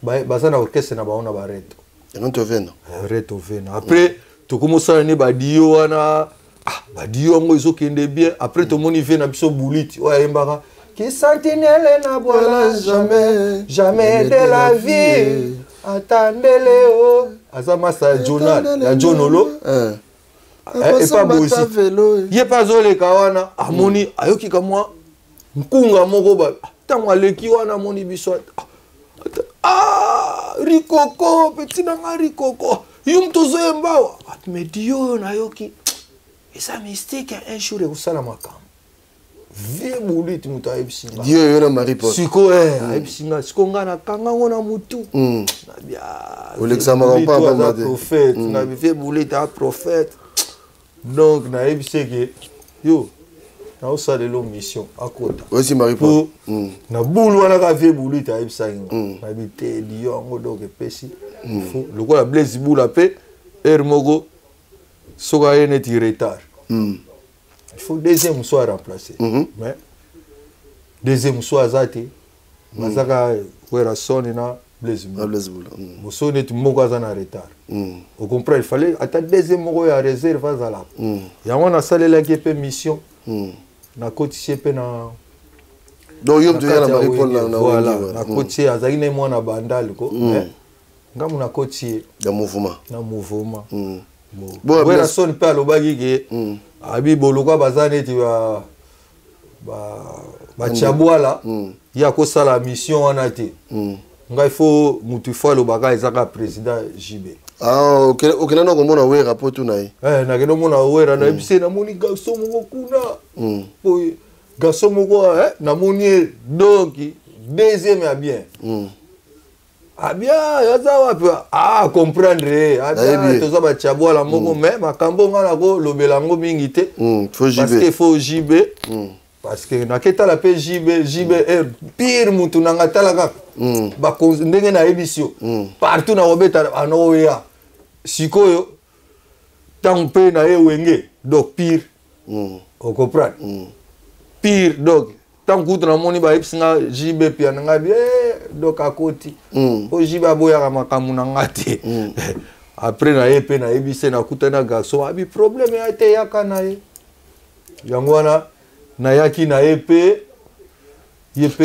baza na orchestre na bango na barento. Rento Vena. Rento Vena. Après tokomosala ne badio wana, ah, badio yango ezokende bien. Après tomoni vie na biso Buliti oyo ayembaka ki sentinelle na bwala, jamais jamais de la vie, atandele o aza masa ya Jonal ya John Olo epa bozi, ye mpe azoleka wana, amoni ayoki ka mwa nkunga moko ba ntango aleki wana, amoni biso, ah, Rikoko, petit na nga Rikoko, yo moto ozoyemba awa, mais dio oyo nayoki eza mystique, un jour ekosala makambo. Vie Buliti moto ayebisi nga. Dio yo na Marie Paul. Siko ayebisi nga, siko nga nakanga ngo na mutu. Olekisa makambo pamba te. Prophète na vie Buliti a prophète. Donc nayebisi eke yo naosala elo mission akota. Osi Marie Paul. Na bulu wana kaka vie Buliti ayebisaki nga, nayebi te dio yango, donc epesi lokola Blaise Bula mpe heure moko soki aye neti retard, il faut deuxième soit remplacer. Mais deuxième soit aza te, bazaka Werrason na Blaise. Moso neti moko aza na retard, ocomprend, il fallait ata deuxième moko ya réserve azalaka. Yango nasalelaki ye mpe mission, nakotisi ye mpe na Donc yo moto na Marie Paul na Voilà, nakotisi ye, azalaki na ye mwana Bandal ko, ngambo nakoti ye na mouvement. Na mouvement. Werrason mpe alobaki ke abi bolokwa baza neti batiabwala, ye akosala mission wana te. Ngai fo mutu fo alobaka eza kaka président JB. Okenda na komona Wera po tuna ye? Nakende omona Wera, nayebisi ye namoni garçon moko kuna boye, garçon moko namoni ye, donc deuxième ya bien. Abia aza wapi? Ah, comprendre ye, abia toza batiabwala moko, mais makambo nga nakolobela yango mingi te, parce que faut JB. Parce que naketala mpe JB, JB mm. Pire mutu na nga, tala kaka ndenge nayebisi yo partout nakobeta anoya. Sikoyo ntango mpe na ye Wenge, donc pire, ocomprendre, pire. Donc ntango kutu namoni bayebisi nga JB pia na ngai bi eh, donc akoti po JB aboyaka makambo na nga te. Après na ye mpe nayebisi ye, nakutani na garçon abi problème ya te, yaka na ye. Yango wana nayaki na ye mpe ye mpe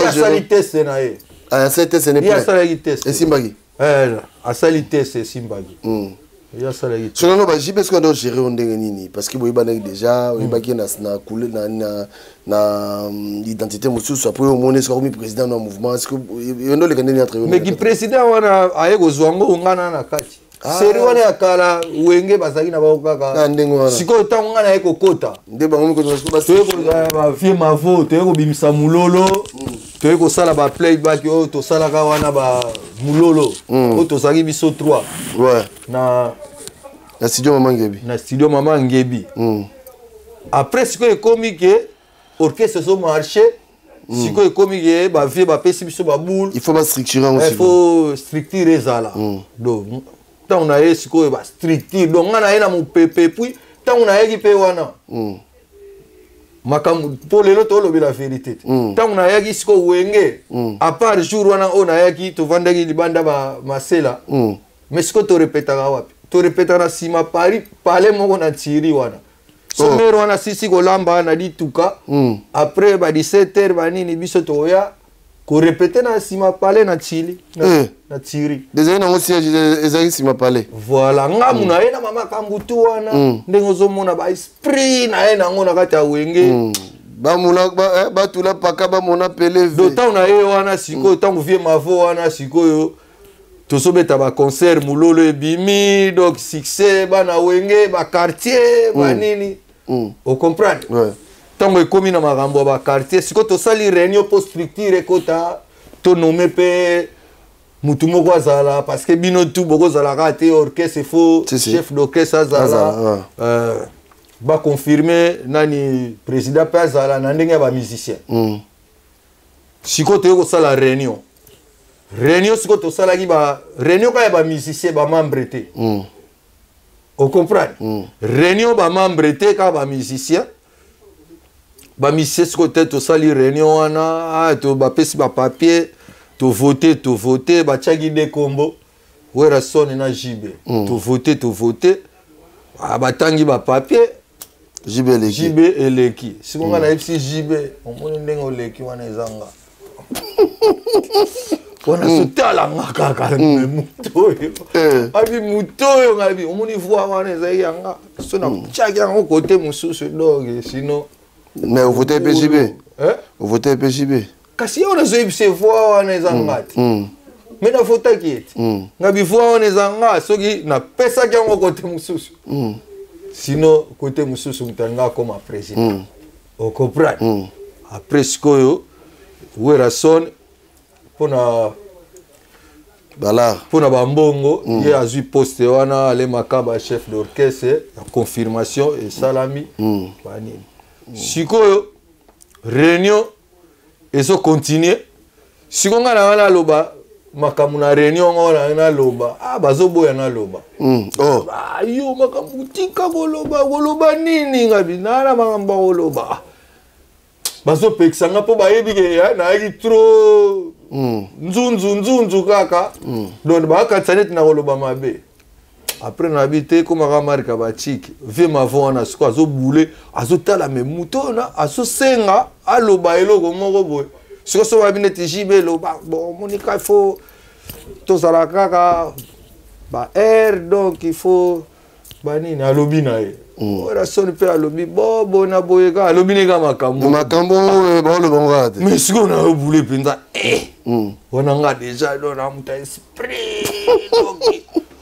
asali test na ye. Asali test ne? Ye asalaki test. Esimbaki? Asali test, esimbaki. Ye asalaki. Soki nano baJB, soki ando gérer yo ndenge nini? Parce que boyebanaki déjà, oyebaki na na na identité mosusu. Après omoni soki akomi président na mouvement, yo ndo oleka ndeni entre yo? Mais ki président wana aye kozwa yango, ngana na kati série wana ya kala Wenge bazalaki na bango kaka. Ndenge wana. Sikoyo ntango ngai naye kokota, nde bango toye bavie mavo, toye kobimisa mololo, toye kosala baplayback oyo tosalaka wana, bamololo oyo tozalaki biso 3 na Na studio Mama Ngebi. Na studio Mama Ngebi. Après sikoyo ekomi ke orchestre ezomarche. Sikoyo ekomi ke bavie bapesi biso baboule. Il faut bastructure yango. Il faut structure ezala. Donc ntango na ye sikoyo bastructure, donc ngai na ye na mopepe. Puis ntango nayeki mpe wana makambo, mpo lelo tolobela vérité te. Ntango nayaki sikoyo Wenge, à part jour wana oyo nayaki, tovandaki libanda masela. Mais sikoyo torepetaka wapi? Torepetaka na nsima Paris, palais moko na Tiri wana. Somere wana sisi kolamba na lituka. Après ba 17 heures banini, biso tokoya korepete na nsima palais na Tili na Tiri. Ezali nango siège, ezalaki nsima palais. Voilà, ngamu na ye na mama Kambutu wana. Ndenge ozomona baesprit na ye nango na kati ya Wenge. Bamona batula paka, bamona pele. Do ntango na ye wana sikoyo, ntango vie mavo wana sikoyo tozobeta baconcert, mololo ebimi, donc succès, bana Wenge, baquartier, banini, ocomprendre. Ntango ekomi na makambo ya baquartier, sikoyo tosali réunion mpo structure ekota, tonome mpe mutu moko azala, parce que bino tu bokozalaka te orchestre, faut chef d'orchestre azala, baconfirme nani président mpe azala na ndenge ya bamusicien. Sikoyo toyei kosala réunion. Réunion sikoyo tosalaki ba réunion kaka ya bamusicien, bamembre te. Ocomprendre? Réunion bamembre te, kaka bamusicien. Bamusicien sikoyo te, tosali réunion wana, to bapesi bapapier, tovote, tovote, batiaki de kombo Werrason na JB. Tovote, tovote, batangi bapapier. JB eleki. JB eleki. Sikoyo nga nayebisi JB: omoni ndenge oleki wana, ezanga wana, sotala nga kaka moto oyo abi moto oyo ngabi omoni voix wana ezalaki yanga, so natiaki yango kote mosusu, donc sinon. Mais ovote mpe JB? Ovote mpe JB? Kasi ye wana azoyebisa voix wana eza nga te, mais navotaki ye te. Ngabi voix wana eza nga, soki napesaki yango kote mosusu, sinon kote mosusu moto alinga akoma président, ocomprendre. Après sikoyo Werrason mpona Balar mpona bambongo, ye azwi poste wana alemaka ba chef d'orchestre ya confirmation esalami banini. Sikoyo réunion ezocontinue. Sikoyo ngai na ngai naloba makambo na réunion ngo na naloba, ah, bazoboya naloba. Oh. Ah, yo makambo tika koloba, koloba nini? Ngabi nana makambo ya koloba, bazopekisa nga mpo bayebi ke nayaki trop nzunzu nzunzu kaka. Donc bakatisa neti na koloba mabe. Après nayebi te, ekomaka marika bachike vie mavo wana. Sikoyo azobule, azotala me moto oyo azosenga aloba eloko moko boye. Sikoyo so bayebi neti JB eloba, bon, omonika il faut tozala kaka ba air, donc il faut banini. Alobi na ye Werrason mpe alobi bo bona boye kaka, alobi ne kaka makambo. Makambo oyo baoloba ngo kaka te. Mais sikoyo nayobule mpenza wana nga déjà do na moto ya esprit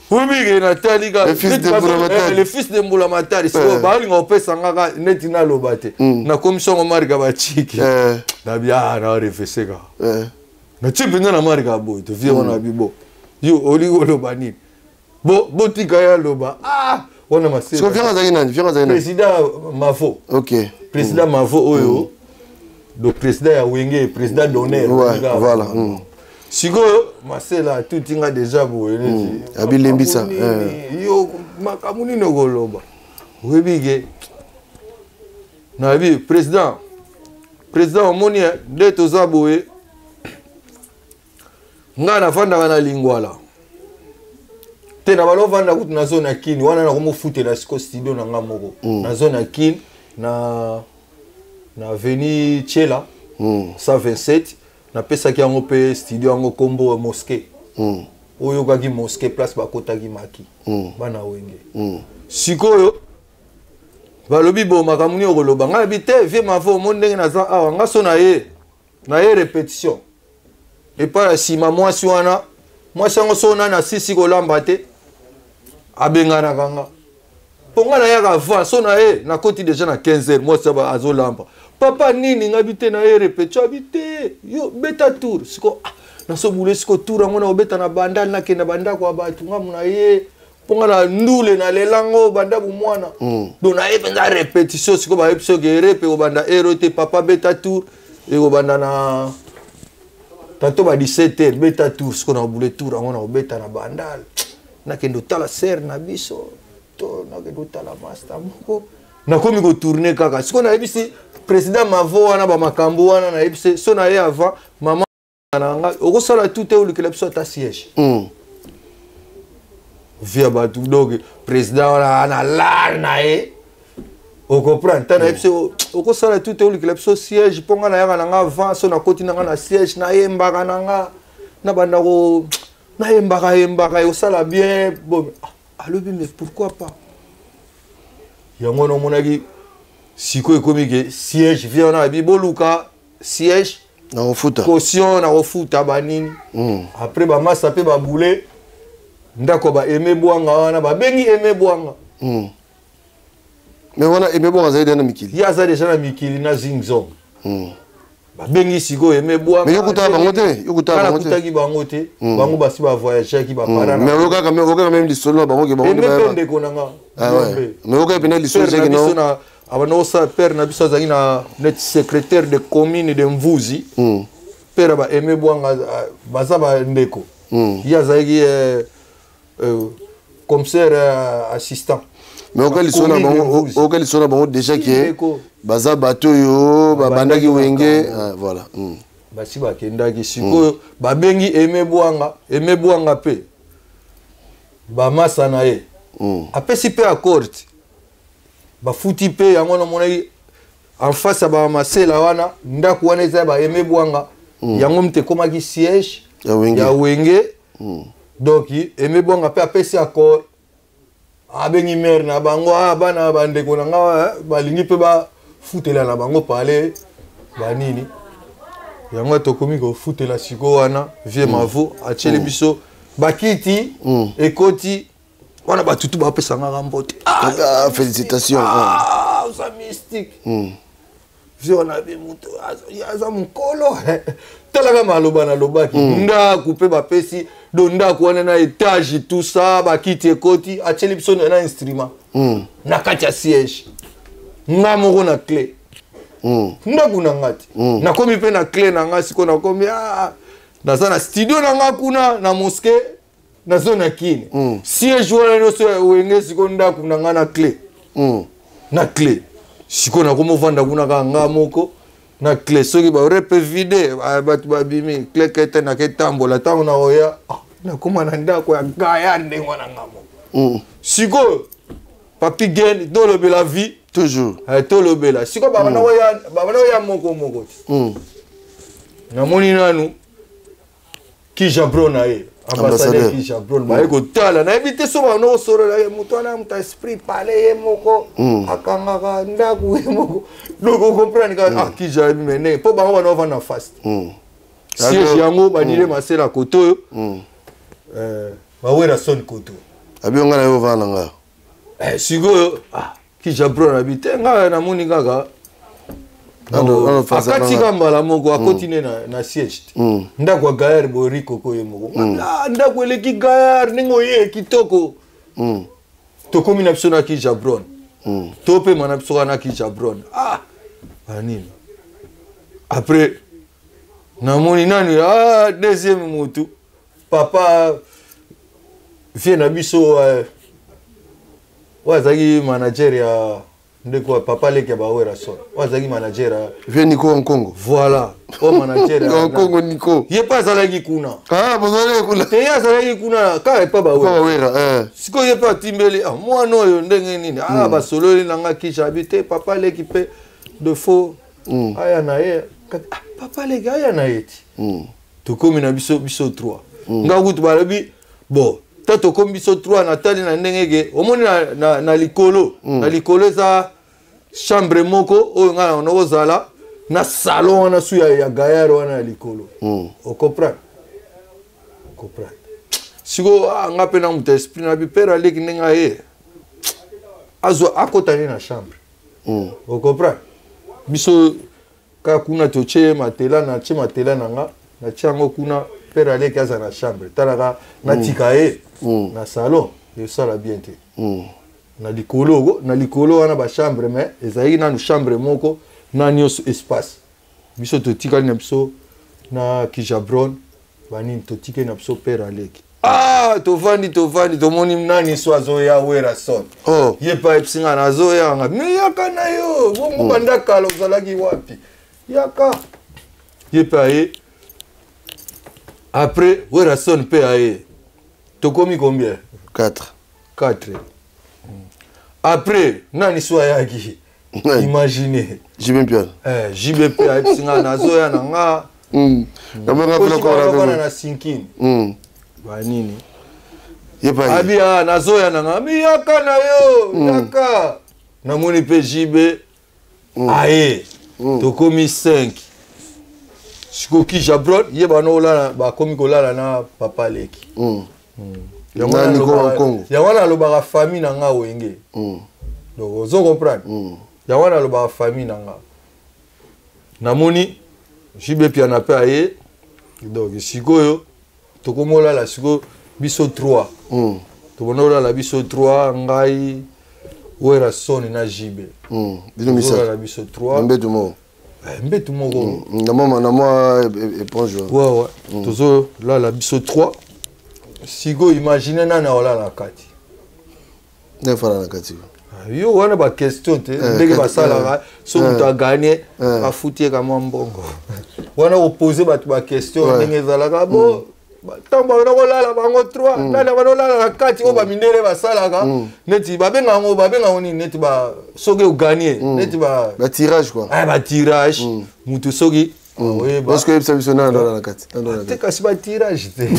obike, natali Le fils de Mbula. Le fils de Mbula Matari. Sikoyo balinga kopesa nga ka neti naloba te, nakomi songo marika bachiki nabi a na refese kaka, natie mpenza na marika boye. Tovie wana abi bo yo olingi oloba nini? Bo botika ye aloba. Ah, wana masezalaki nani? Président Mavo. Ok. Président Mavo oyo. Do président ya Wenge, président d'honneur. Ouais, voilà. Sikoyo Masela atuti nga déjà boye neti Abilembisa. Yo makambo nini okoloba? Oyebi ke nayebi président, président omoni nde toza boye, ngai nafandaka na Lingwala te, na balovanda kutu na zone ya Kini wana, nakomofutela siko studio na nga moko na zone ya Kini na avenue Tshela 127. Napesaki yango mpe studio yango nkombo Mosquée. Oyokaki Mosquée, place bakotaki maki bana Wenge. Sikoyo balobi bo makambo nini okoloba? Ngai yebi te, vieux Mavo, omoni ndenge naza awa, nga so na ye na ye répétition epai ya nsima. Mwasi wana, mwasi yango so nani asisi kolamba te, abenganaka nga, mpo nga nayaka avant. So na ye nakoti déjà na 15 heures, mwasi azolamba. Papa nini? Ngai bi te, na ye répétition. Abi te, yo beta tour siko. Ah, nasobula siko tour yango na kobeta na Bandal, nakenda bandako ya bato. Ngamu na ye mpo nga na ndule nalelango banda bomwana. Donc naye mpenza répétition. Siko bayebi soki répé ekobanda heure te. Papa, beta tour ekobanda na tanto ba 17 heures, beta tour. Siko na kobule tour yango na kobeta na Bandal, nakende otala sere na biso to nakende otala master moko. Nakomi kotourner kaka. Sikoyo nayebisi président Mavo wana bamakambo wana, nayebisi so na ye avant mama na nga okosala tout te, olukela biso ata siège via bato. Donc président wana na lar na ye, ocomprendre ntan nayebi so okosala tout te, olukela biso siège, mpo nga nayaka na nga avant. So nakoti na nga na siège, nayembaka na nga, nabanda ko nayembaka yembaka, ekosala bien. Bon, alobi mais pourquoi pas. Yango wana omonaki sikoyo ekomi ke siège via wana, abi boluka siège. Nakofuta. Caution nakofuta banini. Après bamasa mpe babule ndako ba Aime Bwanga wana, babengi Aime Bwanga. Mais wana Aime Bwanga azali deja na mikili? Ye aza deja na mikili na Zingzong. Babengi sikoyo Aime Bwanga. Mais yo kutaka bango te, yo kutaka bango te? Nakutaki bango te, bango basi bavoyageaki, bapara. Mais okaka, mais okaka même lisolo na bango ke bango Aime mpe ndeko na nga. Ah ouais. Mais okaka mpenza lisolo na biso na abanda kosala, père na biso azalaki na net secrétaire de commune de Mvuzi. Père ba Aime Bwanga baza bandeko. Ye azalaki commissaire assistant. Mais oka lisolo na bango, oka lisolo na bango déjà ke baza bato oyo babandaki Wenge, voilà. Basi bakendaki. Sikoyo babengi Aime Bwanga. Aime Bwanga mpe bamasa na ye apesi mpe accord, bafuti mpe yango. Namonaki en face ya bamasela wana, ndako wana eza ya baAime Bwanga. Yango mte ekomaki siège ya Wenge. Donc Aime Bwanga mpe apesi accord, abengi mare na bango: ah, bana bandeko na nga balingi mpe bafutela na bango pale banini. Yango tokomi kofutela sikoyo wana. Vieux Mavo atieli biso bakiti, ekoti wana, batutu bapesangaka mbote. Ah, félicitation. Ah, oza mystique. Vieux wana abe moto aza mokolo, talaka maloba nalobaki. Ndako mpe bapesi do ndako wana na étage, tout ça, bakiti ekoti, atieli biso na instrument na kati ya siège. Nga moko na clé ndako na nga te, nakomi mpe na clé na nga. Sikoyo nakomi, ah, naza na studio na nga kuna na Mosquée, nazo na Kini. Siège wana nyonso ya Wenge, sikoyo ndako na nga na clé, na clé. Sikoyo nakomovanda kuna kaka nga moko na clé. Soki barépé vide, bato babimi, clé kete, naketambola. Ntango nakoya, nakóma na ndako ya gaya ndenge wana nga moko. Sikoyo Papi Gen, tolobela vie. Toujours. Tolobela sikoyo babanda koya moko moko ti namoni nanu Kijabro na ye, ambassadeur Kijabro, baye kotala. Nayebi te so bana kosolola ye moto wana, moto esprit pale, ye moko akangaka ndako ye moko. Donc ocomprendre kaka, ah, Kija yebi me ndenge mpo bango bana ovanda face siège yango banile Masela koto oyo, bawera son koto. Abi nga na yo ovanda na nga. Sikoyo Kijabro nabi te, ngai namoni kaka akati ka mbala moko, akoti ne na siège te, ndako ya Gaillard boyeri koko ye moko. Ndako eleki Gaillard ndenge oye kitoko. Tokomi na biso na Kijabron, topema na biso kaka na Kijabron. Ah, banini. Après namoni nani, ah, deuxième mutu papa vie na biso, oyo azalaki manager ya ndeko ya papa leki ya baWerrason, oyo azalaki manager ya Vie Nico Nkongo. Voilà, oyo manager ya Nkongo Nico. Ye mpe azalaki kuna. Ah, bozalaki kuna. Te, ye azalaki kuna kaka epa baWera. Sikoyo ye mpe atimbeli, ah, mwana oyo ndenge nini? Ah, basololi nanga kisha abi te, papa leki mpe de faux aya na ye. Ah, papa leki aya na ye ti. Tokomi na biso, biso 3. Nga kutu balobi bon, ta tokomi biso 3, natali na ndenge ke omoni na likolo, na likolo eza chambre moko oyo ngai na kozala na salon wana su ya gaillard wana ya likolo. Ocomprendre, comprendre sikoyo. Ah, nga mpe na moto esprit na bi père aleki ndenge aye azwa akota nde na chambre. Ocomprendre, biso kaka kuna totie matela, natie matela na nga, natie yango kuna. Père aleki aza na chambre, talaka natika ye na salon, esala bien te. Na likolo, na likolo wana bachambre, mais ezalaki nanu chambre moko na nyonso espace. Biso totikali na biso na Kijabron banini, totikali na biso père aleki. Ah, tovandi, tovandi, tomoni nani so azoya, Werrason. Oh. Ye mpe ayebisi nga nazoyanga, me yaka na yo bongo. Banda kala ozalaki wapi? Yaka. Ye mpe aye. Après Werrason mpe aye, tokomi combien? 4. 4. Après nani so ayaki? Imagine. JB Mpiana. Eh, JB mpe ayebisi nga nazoya na nga. Namonga. Na sinkini banini. Ye pa ye. Abi ah, nazoya na nga, mi yaka na yo, yaka. Namoni mpe JB aye, tokomi 5. Sikoki Jabron ye bana olala, bakomi kolala na papa leki. Yango Na wana Nico Nkongo. Yango wana alobaka famille na nga Wenge. Donc ozo comprendre, yango wana alobaka famille na nga. Namoni JB Piana mpe aye. Donc sikoyo tokomi olala sikoyo biso 3. Tobanda olala biso 3, ngai, Werrason na JB. Bino misato. Tozolala biso 3. Mbetu moko. Eh, mbetu moko. Na mwa éponge wana. Ouais. Tozolala biso 3. Sikoyo imagine nani aolala na kati. Nde fala na kati. Ah, yo wana baquestion te. Ndenge basalaka so moto aganye, afuti ye kamwa mbongo wana, opose bato baquestion. Ndenge ezalaka bo, ntango bakona kolala bango 3, nani abana olala na kati? Oyo bamindele basalaka neti babenga yango, babenga yango nini, neti ba soki oganye, neti ba Batirage quoi. Ah, batirage, motu soki oyeba. Parce que oyebisa biso nani alala na kati. Nani alala na te kati? Kasi batirage te.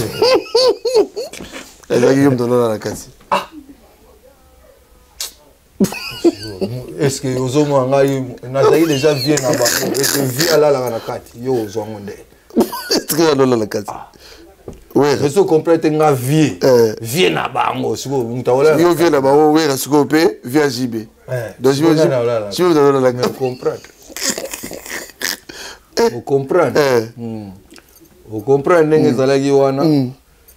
Ezalaki yo moto alala na kati. Est ce que ozomona ngai nazalaki déjà vie na bango? Est ce que vie alalaka na kati? Yo ozwango nde. Tika alala na kati. Wera. Ozo comprendre te, nga vie, vie na bango, sikoyo moto aolala. Yo vie na bango Wera, sikoyo mpe vie ya JB. Donc JB nani aolala? JB moto alala na kati. Comprendre, ocomprendre, ocomprendre ndenge ezalaki wana.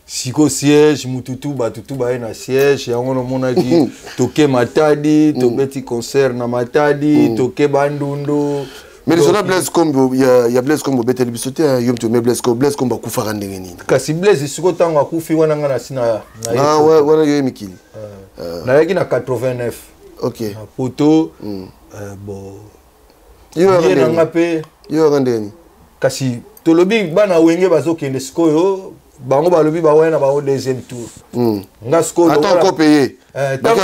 Siko siège mututu, bato tu baye na siège yango, namonaki toke Matadi, tobeti concert na Matadi, toke Bandundu. Mais lisolo Blaise Kombo ya Blaise Kombo obeteli biso te. Yo moto me Blaise Kombo, Blaise Kombo akufaka ndenge nini? Kasi Blaise siko ntango akufi wana, nga na si na Ah, wana yo ye mikili. Nayaki na 89. Na poto, bon. Yo yaka ye na ndenge nga mpe. Yo yaka ndenge nini? Kasi tolobi bana Wenge bazokende sikoyo, bango balobi bawaya na bango deuxième tour. Nga sikoyo Ata okope ye. Ntango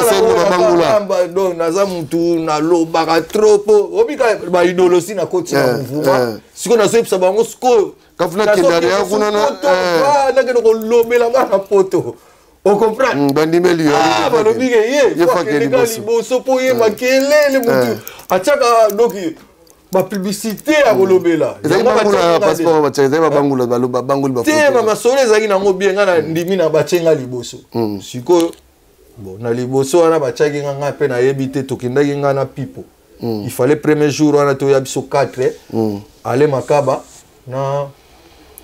Bangula. Donc naza mutu nalobaka trop po obika baidolosi nakoti na mouvement. Sikoyo nazoyebisa bango sikoyo. Kafuna kendare ya kuna na nakende kolobela bana poto, ocomprendre? Bandimeli yo. Ah, balobi ke ye Ye po fa akende akende kaka liboso. Liboso mpo ye makelele, mutu atiaka donc bapublicité ya kolobela. Ezali Yango bangula batiaki nga passeport batiaka, ezali babangula, babanguli. Te, bamasolo ezalaki nango bien. Nga na ndimi na batie nga liboso. Sikoyo bon, na liboso wana batiaki nga, nga mpe nayebi te. Tokendaki nga na Pipo. Il fallait premier jour wana toya biso 4, ale Makaba na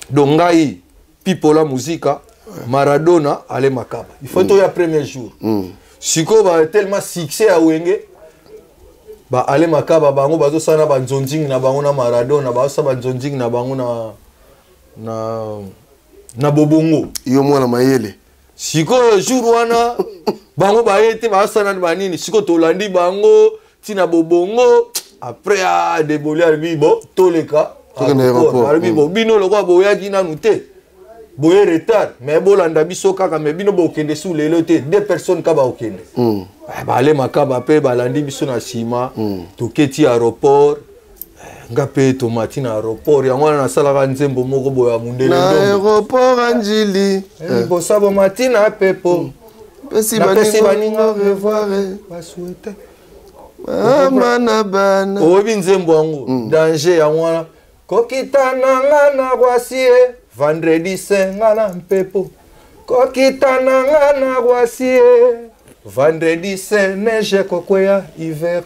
donc ngai, Pipo la Muzika, Maradona, ale Makaba. Il faut toya premier jour. Sikoyo ba tellement succès ya Wenge. Baale Makaba, bango bazosala na banzonzingi na bango na Maradona, bazosala banzonzingi na bango na Bobongo. Yo mwana mayele. Sikoyo jour wana bango baye te, bazosala nani banini. Sikoyo tolandi bango ntina Bobongo. Après a Deboli alobi: bo toleka. Tokende aéroport. Alobi: bo bino lokola boyaki nanu te, boye retard, mais bolanda biso kaka, mais bino bokende su lelo te, deux personnes ka bakokende. Ah, baale Makaba mpe balandi biso na nsima. Toketi aéroport. Eh, nga mpe tomati na aéroport yango wana, nasalaka nzembo moko boye ya mundele. Na Ndombe. Aéroport Anjili. Liboso bomati na pepo, pesi napesi baninga baninga au revoir. Basouhaite mama na bana. Oyebi nzembo yango, danger. Yango wana kokita na nga na Roissy e vendredi saint, nga na mpepo, kokita na nga na Roissy e vendredi saint, neige kokweya hiver,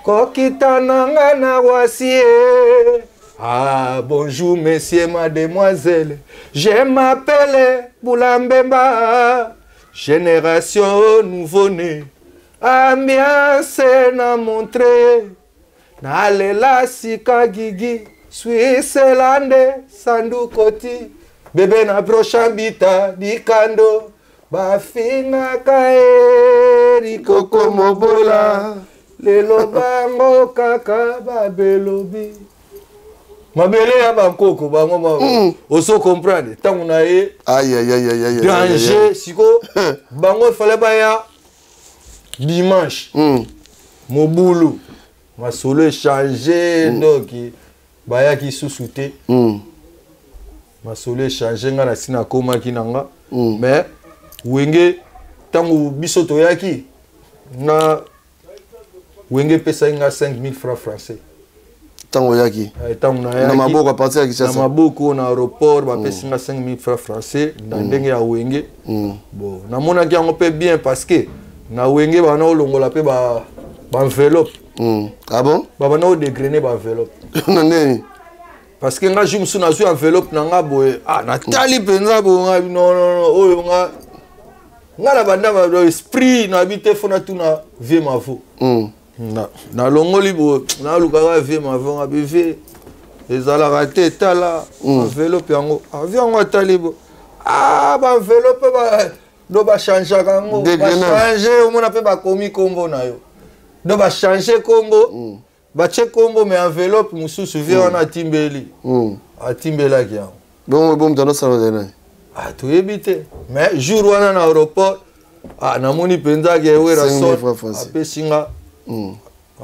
kokita na nga na Roissy e. Ah, bonjour messieurs, mademoiselle, je m'appelle Boulambemba, génération nouveau-né, ambiance na montre, nalela sika gigi Switzerland, sandukoti bebe na prochain bita dikando, bafingaka ye likoko mobola, lelo bango kaka babelobi mabele ya bankoko bango ozo comprendre ntango na ye. Danger. Siko bango efale baya dimanche, mobulu, masolo échange. Donc bayaki susu te. Masolo échange, nga na ntina akomaki na nga. Mais Wenge, ntango biso toyaki na Wenge, epesaki nga 5000 francs français. Ntango oyaki? Ntango nayaki. Na maboko à partir ya Kinshasa? Na maboko na aéroport, bapesi nga 5000 francs français na ndenge ya Wenge. Bon, namonaki yango mpe bien, parce que na Wenge bana olongola mpe baenveloppe. Ah bon? Babana odégrainer baenveloppe. Na ndeni? Parce que nga jour mosusu nazwi enveloppe na nga boye, ah, natali mpenza boye, nga non, non, non, oyo nga na banda ba esprit nayebi te, fo natuna vieux Mavo. Nalongoli boye, nalukaka vieux Mavo, nga bi: vieux, ezalaka te, tala enveloppe yango. Ah, vieux yango atali bo, ah, baenveloppe do bachangeaka yango. Dégrainage. Bachange, omona mpe bakomi nkombo na yo, do bachange nkombo, batie nkombo, mais enveloppe mosusu vieux wana atimbeli, atimbelaki yango. Bongo bo moto anosala ozali nani? Ah, toyebi te, mais jour wana na aéroport, ah, namoni mpenza ke 5 000 Werason francs français. apesi nga.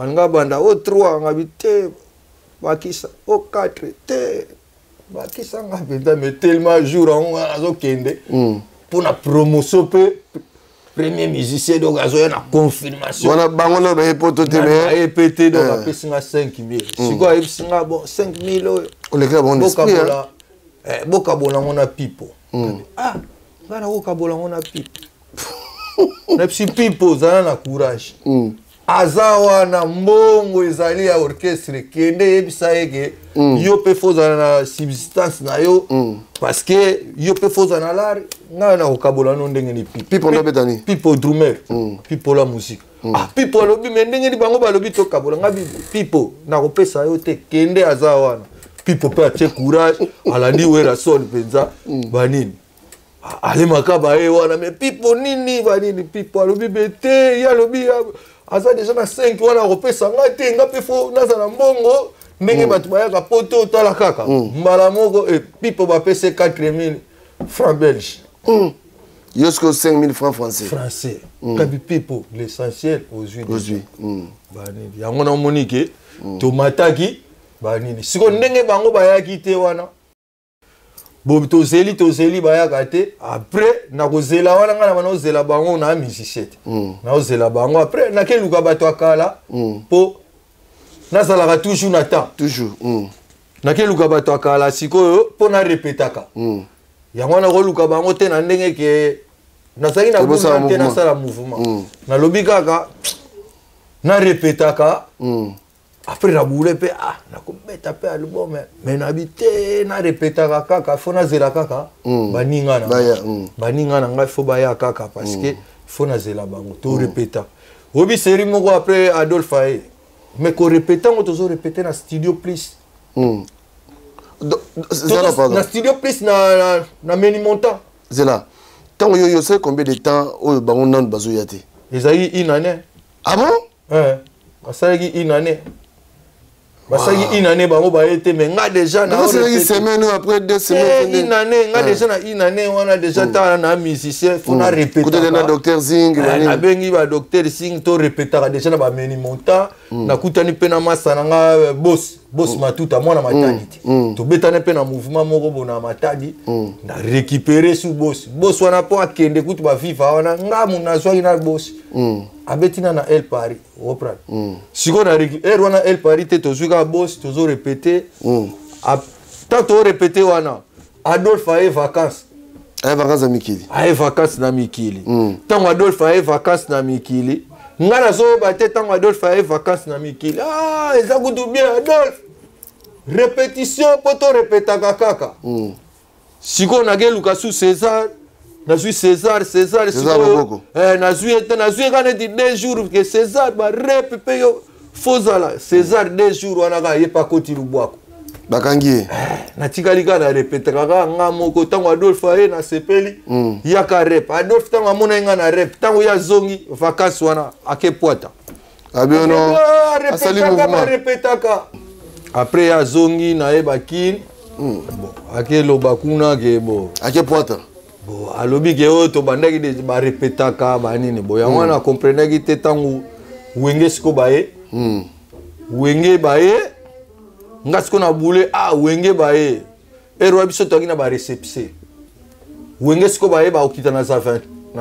Alinga banda o 3, ngabi te, bakisa o 4 te, bakisa nga mpenza. Mais tellement jour yango nga nazokende mpona promotion mpe premier musicien, donc azoya na confirmation. Wana bango nano baye poto te, mais aye pe te, donc apesi nga 5000. Sikoyo ayebisi nga: bon, 5000 oyo, olekela bango na esprit, hein? bokabola, bokabola yango na Pipo. Ah, nga nakokabola yango na Pipo? Nayebisi Pipo: ozala na courage, aza wana, mbongo ezali ya orchestre, kende yebisa ye ke yo mpe fo ozala na subsistance na yo, parce que yo mpe fo ozala na lare. Ngai nakokabola no ndenge ni? Pipo. Pipo ndo abeta nini? Pipo drummer, Pipo la musique. Ah, Pipo alobi: me ndenge ni bango balobi tokabola? Ngai Pipo, nakopesa yo te, kende, aza wana. Pipo mpe atie courage, alandi Werason mpenza banini, alemaka baye wana. Me Pipo nini banini, Pipo alobi be te, ye alobi aza deja na 5 wana, akopesa ngai te, nga mpe fo nazala mbongo ndenge bato bayaka poto. Otala kaka mbala moko Pipo bapesi 4000 francs belge. Yo sikoyo 5000 francs français. Français. Kabi Pipo, l'essentiel ozwi. Ozwi. Banini yango namoni ke tomataki banini. Sikoyo ndenge bango bayaki te wana, bo tozeli, tozeli, bayaka te. Après nakozela wana, ngai na bana ozela bango na musicien te, naozela bango. Après nakeluka bato ya kala, mpo nazalaka toujours na temps. Toujours. Nakeluka bato ya kala sikoyo mpo narepetaka. Yango wana koluka bango te na ndenge ke nazalaki na Tobosala guna te. mouvement. Nasala mouvement, nalobi kaka narepetaka. Après nabule mpe, ah, nakobeta mpe album, mais nabi te, narepetaka kaka, fo nazela kaka baninga na Baya, baninga na ngai, fo baya kaka, parce que fo nazela bango to répéta. Oyebi série moko après Adolphe aye. Mais korepete yango, tozorepete na Studio Plus. Zela, pardon. Na Studio Plus na Ménilmontant. Zela, ntango yo osali combien de temps oyo bango nanu bazoya te? Ezalaki une année. Ah bon? Eh, basalaki une année, basalaki une année, bango baye te, mais nga déjà na Basalaki semaine ou après 2 semaines? Une année. Nga déjà na une année wana déjà, tala na musicien, faut na répéter. Kutana na Docteur Zing. Eh, nabengi ba Docteur Zing, to répétaka déjà na baMénilmontant. Nakutani mpe na masa na nga, bos bos Matuta, mwana Matadi te. Tobetani mpe na mouvement moko bo na Matadi. Na récupéré su bos bos wana mpo akende kutu baviva wana. Nga mu nazwaki na bos, abeti na El Paris, oprendre. Sikoyo na ere wana El Paris te, tozwi kaka bos, tozorépéte. Tant torépéte wana, Adolphe aye vacance. Aye vacance na mikili. Aye vacance na mikili. Ntango Adolphe aye vacance na mikili, ngai nazoyeba te. Ntango Adolphe aye vacance na mikili, ah, eza kutu bien. Adolphe, répétition mpo torépétaka kaka. Sikoyo nakeluka su César, nazwi César. César sikoyo, eh, nazwi ye te. Nazwi ye kaka neti 2 jours ke César barep mpe yo fozala César. 2 jours wana kaka ye mpe akoti lubwako. Bakangi ye. Eh, natikali kaka na répétaka kaka nga moko. Ntango Adolphe aye, nasepeli. Yaka rep. Adolphe, ntango amonaki nga na rep, ntango ye azongi vacance wana, ake pwata. Abiono asali mouvement, barepetaka. Après ye azongi, nayebaki bon, akeloba kuna ke bo ake pwata. Bon, alobi ke oyo tobandaki barepetaka banini bo yango wana. Akomprenaki te. Ntango Wenge siko baye, Wenge baye, nga siko na bule. Ah, Wenge baye, ere wa biso toyaki na baréception. Wenge siko baye, bakokita na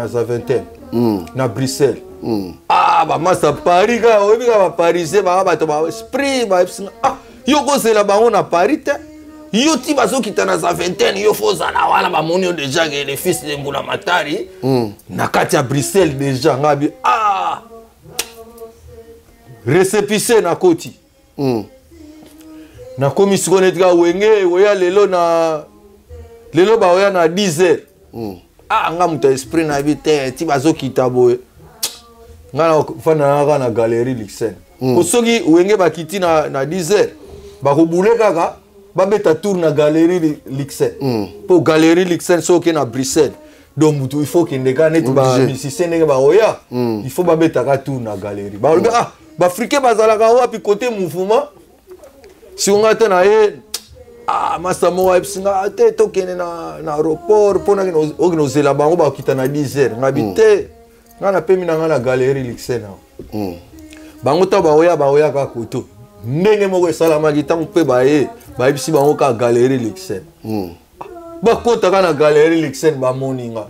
Zaventem, na Bruxelles. Ah, bamasa Paris kaka, oyebi kaka baparisien, baka bato ba esprit. Bayebisinga: "Ah, yo kozela bango na Paris te, yo ti bazokita na Zaventem, yo fo ozala wana." Bamoni yo déjà ke le fils de Mbula Matari na kati ya Bruxelles déjà. Nga bi ah, récépissé nakoti. Nakomi sikoyo neti kaka Wenge oya lelo na lelo, baoya na 10 heures. Ah, nga moto ya esprit, nayebi te ti bazokita boye. Nga nafanda na kaka na galerie Luxen. Po soki Wenge bakiti na 10 heures, bakobule kaka, babeta tour na galerie Luxen. Mpo galerie Luxen, soki oke na Bruxelles, donc mutu il faut okende kaka neti bamusicien ndenge baoya, il faut babetaka tour na galerie. Balobi: "Ah, baafricain bazalaka wapi?" Kote mouvement siko ngai te na ye. Ah, masa moko ayebisi nga te tokende na aéroport mpona okende ozela bango, bakita na 10 heures. Ngai bi te, ngai napemi na ngai na galerie Luxen awa. Bango ntango baoya, baoya kaka koto. Ndenge moko esalamaki, ntango mpe baye, bayebisi bango kaka galerie Luxen. Bakotaka na galerie Luxen, bamoni nga.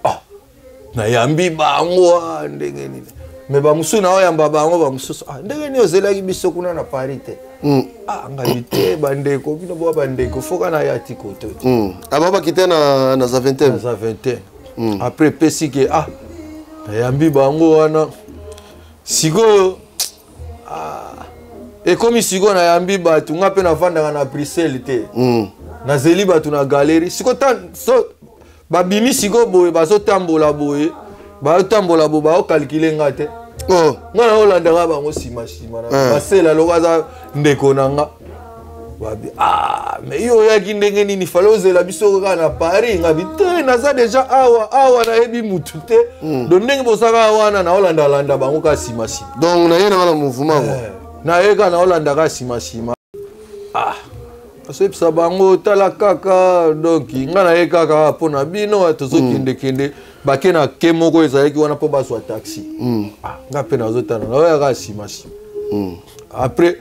Ah, nayambi bango. Ah, ndenge nini? Me bamosusu naoyamba bango, bamosusu: "Ah, ndenge nini ozelaki biso kuna na Paris te?" Ah, ngai te, bandeko, bino boa bandeko, foka naya ti koto te. Aba bakite na Zaventem. Na Zaventem. Après epesi ke ah, nayambi bango wana. Sikoyo, ah, ekomi sikoyo nayambi bato, nga mpe navandaka na Bruxelles te. Nazeli bato na galerie. Sikoyo so babimi sikoyo boye, bazotambola boye, bazotambola boye, baokalkule nga te. Oh. Nga naolandaka bango nsima nsima na basela loko aza ndeko na nga. Babi: "Ah, mais yo oyaki ndenge nini? Fale ozela biso kaka na Paris." Nga bi te, naza déjà awa awa, nayebi mutu te. Donc ndenge bozaka wana, naolandalanda bango kaka nsima nsima. Donc naye nanga na mouvement quoi. Naye kaka, naolanda kaka nsima nsima. Ah, azoyebisa bango: "Tala kaka, donc nga naye kaka mpo na bino." Tozokendekende, bake na ke moko ezalaki wana mpo bazwa taxi. Ah, nga mpe nazotala, naoya kaka nsima nsima. Après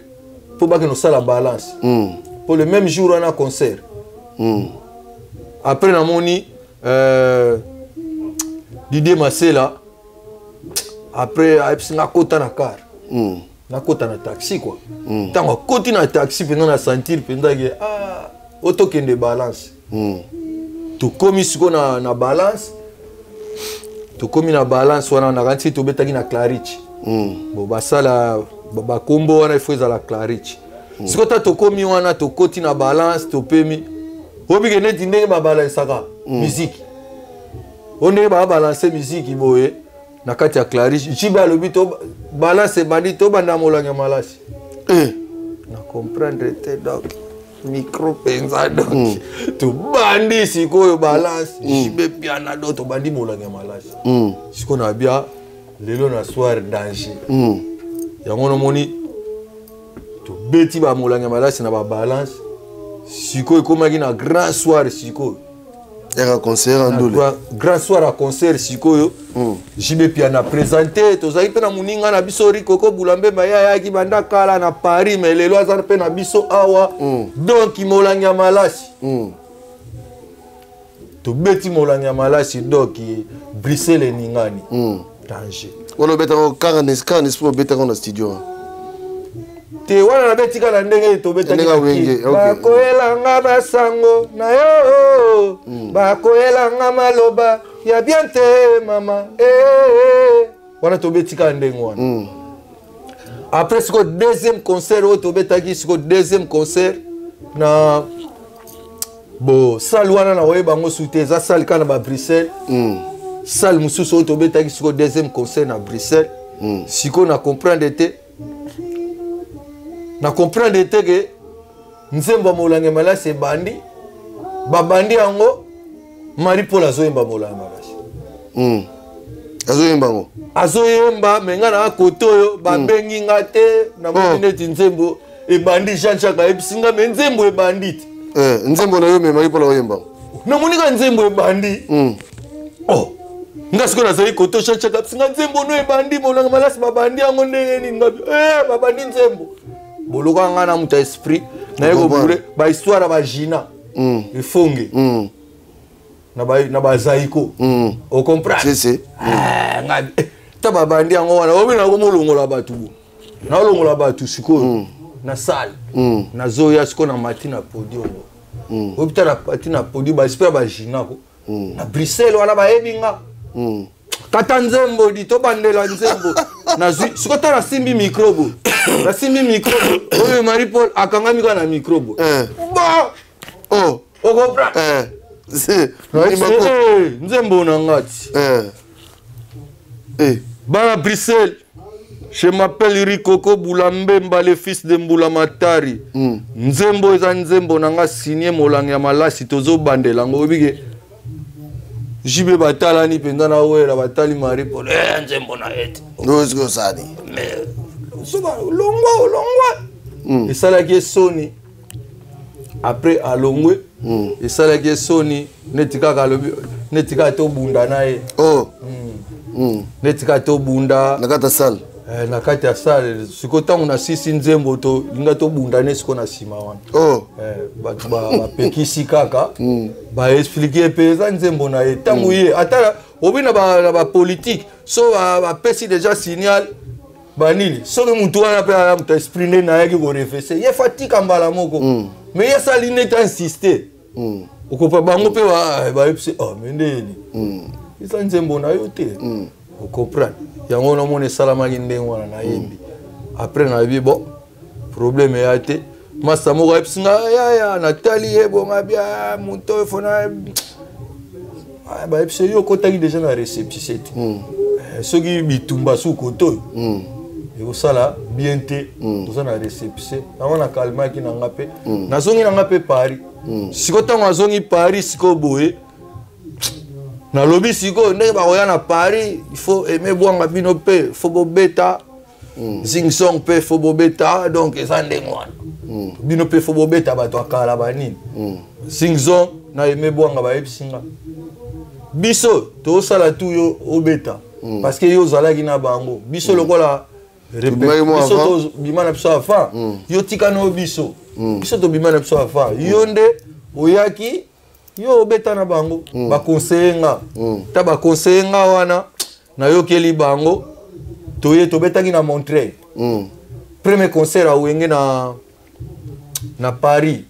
mpo bakende kosala balance mpo le même jour wana concert. Après namoni Didier Masela. Après ayebisi nga akota na car, nakota na taxi quoi. Ntango akoti na taxi mpenza, na sentir mpenza ke ah, o tokende balance. Tokomi sikoyo na balance, tokomi na balance wana, nakanisi tobetaki na Clarich. Bon, basala bakombo wana, ifo ezala Clarich. Sikoyo ta tokomi wana, tokoti na balance, topemi. Obike neti ndenge babalansaka musique, o ndenge babalance musique boye. Na kati ya Clarisse, JB alobi to balance ebandi, tobanda molangi ya malasi. Eh. Na comprendre te, donc micro mpenza, donc tobandi sikoyo balance. JB piana, donc tobandi molangi ya malasi. Sikoyo na bia lelo na soir danger. Yango nomoni tobeti bamolangi ya malasi na babalance. Sikoyo ekomaki na grand soir sikoyo. Yaka concert Na andule. Grand soir ya concert sikoyo. JB Piana présente, tozalaki mpe na moninga na biso Rikoko Bulambemba, ye ayaki banda kala na Paris, mais lelo aza mpe na biso awa. Donc molangi ya malasi. Tobeti molangi ya malasi, donc Bruxelles eningani. Danger. Wana obetaka kaka na kaka na esprit, obetaka na studio? Te, wana nabeti kaka na ndenge tobetaki. Ndenge na Wenge, Kin. Ok. Bakoyelanga basango na yo, bakoyelanga maloba ya bien te mama. Eh, eh. Wana tobeti kaka ndenge wana. Après sikoyo deuxième concert oyo tobetaki, sikoyo deuxième concert na bo salle wana, na koyeba yango su te, eza salle kaka na babruxelles. Salle mosusu oyo tobetaki sikoyo deuxième concert na Bruxelles. Sikoyo na comprendre te, na comprendre te ke nzembo ya molangi ya malasi ebandi, babandi yango, Marie Paul azoyemba molangi ya malasi. Azoyemba yango? Azoyemba, me ngai na kote oyo babengi nga te. Namoni neti nzembo ebandi, Jean Jacques ayebisi nga, me nzembo ebandi te. Eh, nzembo na yo, me Marie Paul aoyemba yango. Namoni ka nzembo ebandi. Oh, nga sikoyo nazali kote, Jean Jacques ayebisi nga nzembo no ebandi, molanga malasi babandi yango ndenge nini? Nga eh, babandi nzembo boloka nga na moto ya esprit naye kobule bahistoire ya bagina efonge na bazaiko. Ocomprendre? Si, si. Ah, nga eh, ta babandi yango wana, obi nakomolongola bato bo naolongola bato sikoyo na salle. Nazoya sikoyo na mati na podium. Oyebi ta na mati na podium, baesprit ya bagina ko na Bruxelles wana bayebi nga. Kata nzembo di, tobandela nzembo. Nazwi sikoyo ta nasimbi micro bo, nasimbi micro bo oyo Marie Paul akangami kaka na micro bo. Bon. Oh. Ocomprendre? Eh. Eh, nzembo na nga ti. Eh. Bana Bruxelles, je m'appelle Rikoko Bulambemba, le fils de Mbula Matari. Nzembo eza nzembo na nga signé molangi ya malasi, tozobandela yango. Oyebi ke JB batalani mpenza na wera, batali Marie Paul, eh, nzembo na ye te. Oyo osali. Mais soba longwa, olongwa. Esalaki ye soni. Après alongwe, esalaki ye soni neti kaka alobi neti kaka tobunda na ye. Oh. Neti kaka tobunda na kati ya salle. Eh, na kati ya salle. Sikoyo ntango nasisi nzembo, tolinga tobunda ne sikoyo na nsima wana. Oh. Eh, bato bapekisi kaka, baexpliquer mpe eza nzembo na ye. Ntango ye ata obi na bapolitique so bapesi déjà signal banini, soki motu wana mpe aya moto esprit nde nayaki korefese ye, fa tika mbala moko. Mais ye asali neti insiste. Okopa bango mpe bayebisi, oh, me ndeni eza nzembo na yo te. Ocomprendre? Yango namona esalamaki ndenge wana. Nayembi, après nayebi bon problème eya te. Masa moko ayebisi nga yaya, natali ye bonga bia moto oyo fona. Ah, bayebisi yo okotaki déjà na récépissé te. Eh, soki bitumba su kote oyo ekosala bien te, toza na récépissé yango. Nakalmaki na nga mpe nazongi na nga mpe Paris. Sikoyo ntango nazongi Paris sikoyo boye, nalobi sikoyo ndenge bakoya na Paris, il faut aime bwanga bino mpe faut bobeta zingsong mpe faut bobeta. Donc eza ndenge wana, bino mpe faut bobeta bato ya kala banini zingzong na aime bwanga. Bayebisi nga biso tozosala tu yo obeta parce que yo ozalaki na bango, biso lokola Tobimaki mwa biso avant. tobima na biso avant, yo tika na yo biso, biso tobima na biso avant, yo nde oyaki, yo obeta na bango. Baconseiller nga ta, baconseiller nga wana, nayokeli bango, toye tobetaki na Montreuil. Premier concert ya Wenge na Paris,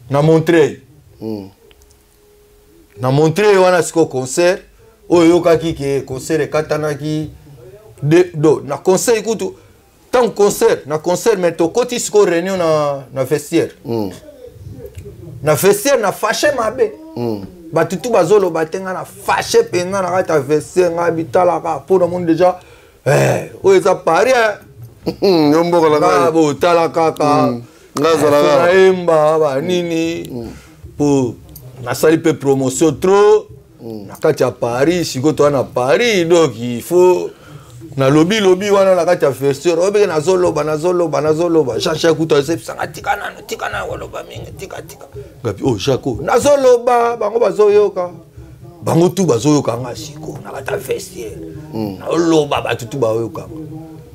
na Montreuil. Na Montreuil wana sikoyo concert oyo oyokaki ke concert ekatanaki do na conseil kutu ntango concert na concert, mais tokoti sikoyo réunion na vestiaire. Na vestiaire na fâché mabe. Bato tu bazoloba te, ngai na fâché mpenza na kati ya vestiaire. Ngai bitalaka mpo namoni déjà oyo eza Paris. Yo mboka na ngai. Botala kaka. Ngai azalaka. Nayemba banini mpo nasali mpe promotion trop na kati ya Paris. Sikoyo toza na Paris, donc il faut nalobi lobi wana na kati ya vestiaire oyo beke nazoloba, nazoloba, nazoloba. Jean Jacques kuta azebisanga: "Tika nano, tika nano koloba mingi, tika, tika." Ngapi? Oh, Jacques, nazoloba, bango bazoyoka, bango tu bazoyoka nga. Sikoyo na kati ya vestiaire naoloba, bato tu bayoka,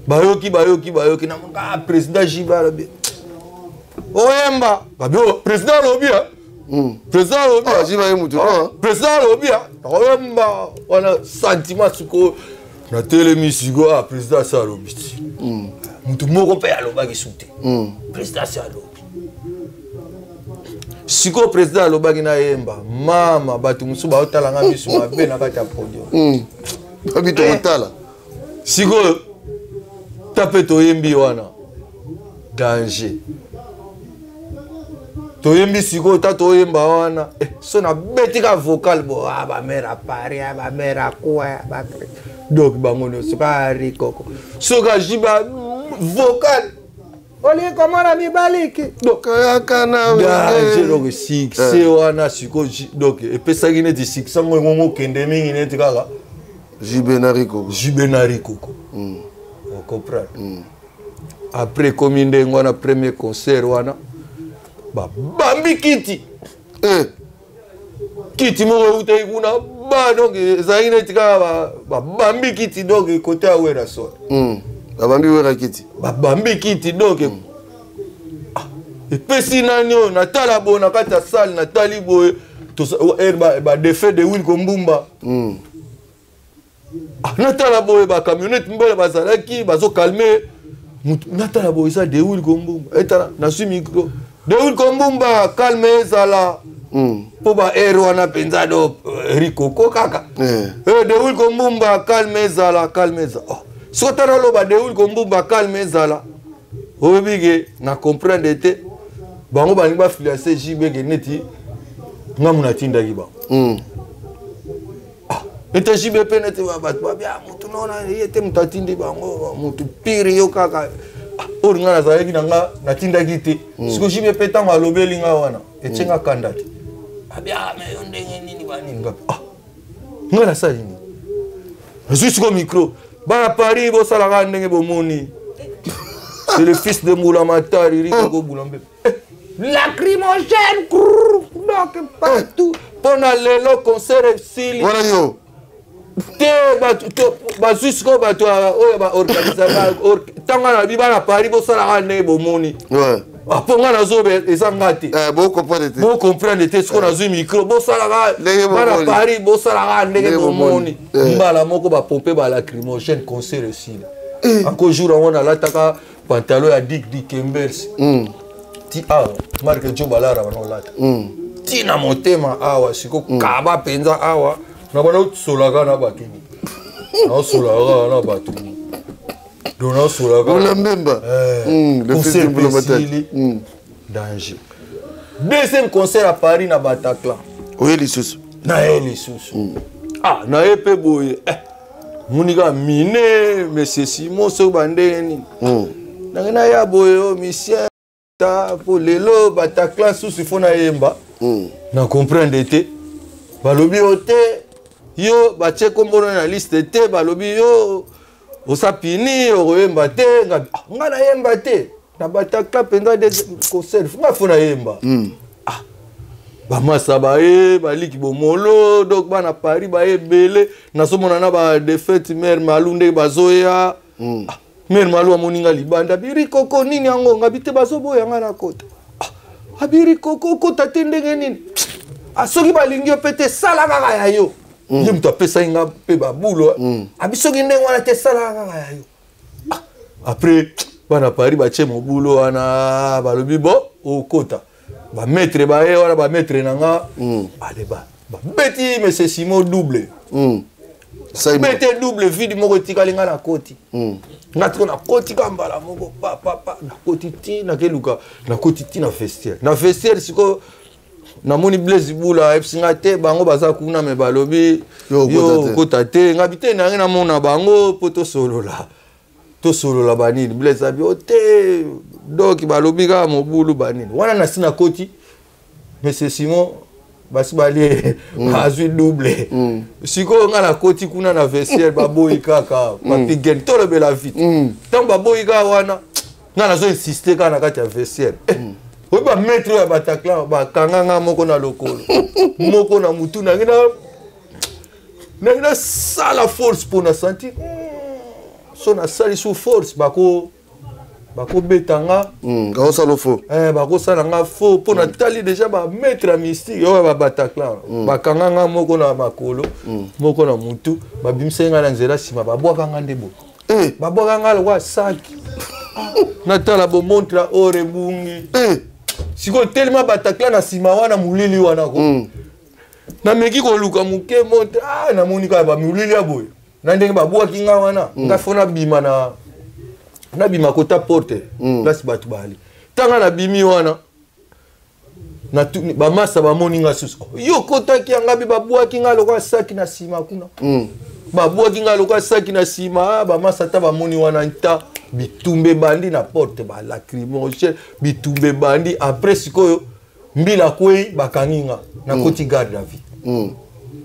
bayoki, bayoki, bayoki. Namonga président JB alobi: "Oyemba." Babi: "Oh, président alobi, président alobi." Ah, JB aye mutu, non? Président alobi oyemba wana. Sentiment sikoyo natelemi sikoyo. Ah, président asi alobi ti, mutu moko mpe alobaki su te. Président asi alobi sikoyo, président alobaki nayemba. Mama, bato mosusu baotalanga miso mabe na kati ya podium. Babi tokotala. Sikoyo ta mpe toyembi wana danger, toyembi sikoyo ta toyemba wana so nabeti ka vocal bo bamere a Paris, bamere akwa, donc bango nyonso kari koko soki ajiba vocal olingi komona mibaliki. Kayaka na. Donc succès wana sikoyo, donc epesaki neti succès yango engongo okende mingi neti kaka JB na Rikoko. JB na Rikoko, ocomprendre? Après ekomi ndenge wana, premier concert wana babambi kiti. Kiti moko eutaki kuna ba, donc ezalaki neti kaka babambi kiti, donc kote ya Werason. Babambi Wera kiti. Babambi kiti, donc epesi nani oyo natala boye na kati ya salle, natali boye badefe de Wil Kombumba. Natala boye, bacamionnette mbele bazalaki bazokalme. Natala boye, eza Dewil Kombumba. Etala, nazwi micro: "Dewil Kombumba, calme ezala." Mpo baere wana mpenza do Rikoko kaka. "Dewil Kombumba, calme ezala, calme ezala." Oh. Soki otala oloba "Dewil Kombumba, calme ezala", oyebi ke na comprendre te, bango balingi bafiance JB ke neti ngamu natindaki bango. Ete JB mpe neti bato babia motu nona ye te, moto atindi bango, motu pire yo kaka oyo nga nazalaki na nga natindaki te. Siko JB mpe ntango alobeli nga wana, etie nga kanda te. Abia: "Me yo ndenge nini banini?" Nga: "Ah, nga nasali nini?" Nazwi siko micro: "Bana Paris, bosalaka ndenge bomoni, c'est le fils de Mbula Matari Rikoko Bulambe." Lacrymogène donc partout mpo na lelo concert esili. Wana yo. Te, bato bazwi sikoyo, bato oyo baorganisaka ntango na bi: "Bana Paris, bosalaka ndenge bomoni." Mpo nga nazobe eza nga te. Bocomprendre te. Bocomprendre te. Sikoyo nazwi micro: "Bosalaka, bana Paris, bosalaka ndenge bomoni." Mbala moko bapompe balacrymogène, concert esili. Encore jour yango nalataka pantalon ya Dik Dikembers ti awa, marke jo balara bana olata ti na motema awa. Siko kaba mpenza awa na bana osolaka na bato, naosolaka na bato, donc naosolaka. Mbula Mbemba. Concert esili danger. Deuxième concert à Paris na Bataclan. Oye lisusu. Naye lisusu. Ah, naye mpe boye, moni kaka mine monsieur Simon soki bandenge nini ndenge naya boye o misien ta mpo lelo Bataclan susu fo nayemba. Na comprendre te, balobi yo te, yo batie kombono na liste te, balobi yo osa pini okoyemba te. Nga nayemba te na Bataclan mpenza de concert nga fo nayemba. Ah, bamasa baye baliki bomolo, donc bana Paris baye ebele. Nazomona na badefete mare Malu ndenge bazoya. Ah, mare Malu amoni nga libanda: "Biri koko, nini yango?" Ngabi te, bazoboya nga na kota. Ah, abiri koko, okota te ndenge nini? Ah, soki balingi yo mpe te, sala kaka ya yo. Ye moto apesaki nga mpe babulo. Abi soki ndenge wana te, sala kaka ya yo. Ah, après bana Paris batie mobulu wana, balobi bo okota. Bamaître baye wana, bamaître na nga, ale babeti monsieur Simon double. Bete double, vide moko etikali. Nga nakoti, nga tiko nakoti ka mbala moko pa pa pa, nakoti ti nakeluka, nakoti ti na vestiaire. Na vestiaire sikoyo Namoni Blaise Bula ayebisi nga te, bango baza kuna, me balobi Yo okota yo te. okota te. Nga bi te, nange namona bango mpo tosolola, tosolola banini. Blaise abi o te, donc balobi kaka mobulu banini wana. Nasi nakoti, monsieur Simon basi balie, azwi double. Sikoyo nga nakoti kuna na vestiaire, baboyi kaka. Papi Gen, tolobela vite. Ntango baboyi kaka wana, nga nazo insiste kaka na kati ya vestiaire. Oyi bamaître oyo ya Bataclan bakanga nga, moko na lokolo, moko na mutu. Nangi na nangi nasala force mpo na sentir so nasali su force, bako bakobeta nga. Bakosala faux. Bakosala nga faux mpo natali déjà bamaître ya mystique oyo ya Bataclan. Bakanga nga, moko na makolo, moko na mutu. Babimisaki nga na nzela nsima, babwaka nga nde boye, babwaka nga lokwa saki. Natala bomontre or ebungi. Sikoyo telema Bataclan na nsima wana, molili wana ko nameki koluka moke montre. Ah, namoni kaka bamolili ya boye na ndenge babwaki nga wana. Nga fo nabima na nabima kota porte, place bato bali. Ntanga nabimi wana, bamasa bamoni nga susu. Oh, yo kotaki yanga bi babwaki nga lokola saki na nsima kuna. Babwaki nga lokola saki na nsima. Ah, bamasa ata bamoni wana, nta bitumba ebandi na porte, balacrymogène, bitumba ebandi. Après sikoyo mbila kwei, bakangi nga, nakoti garde à vue.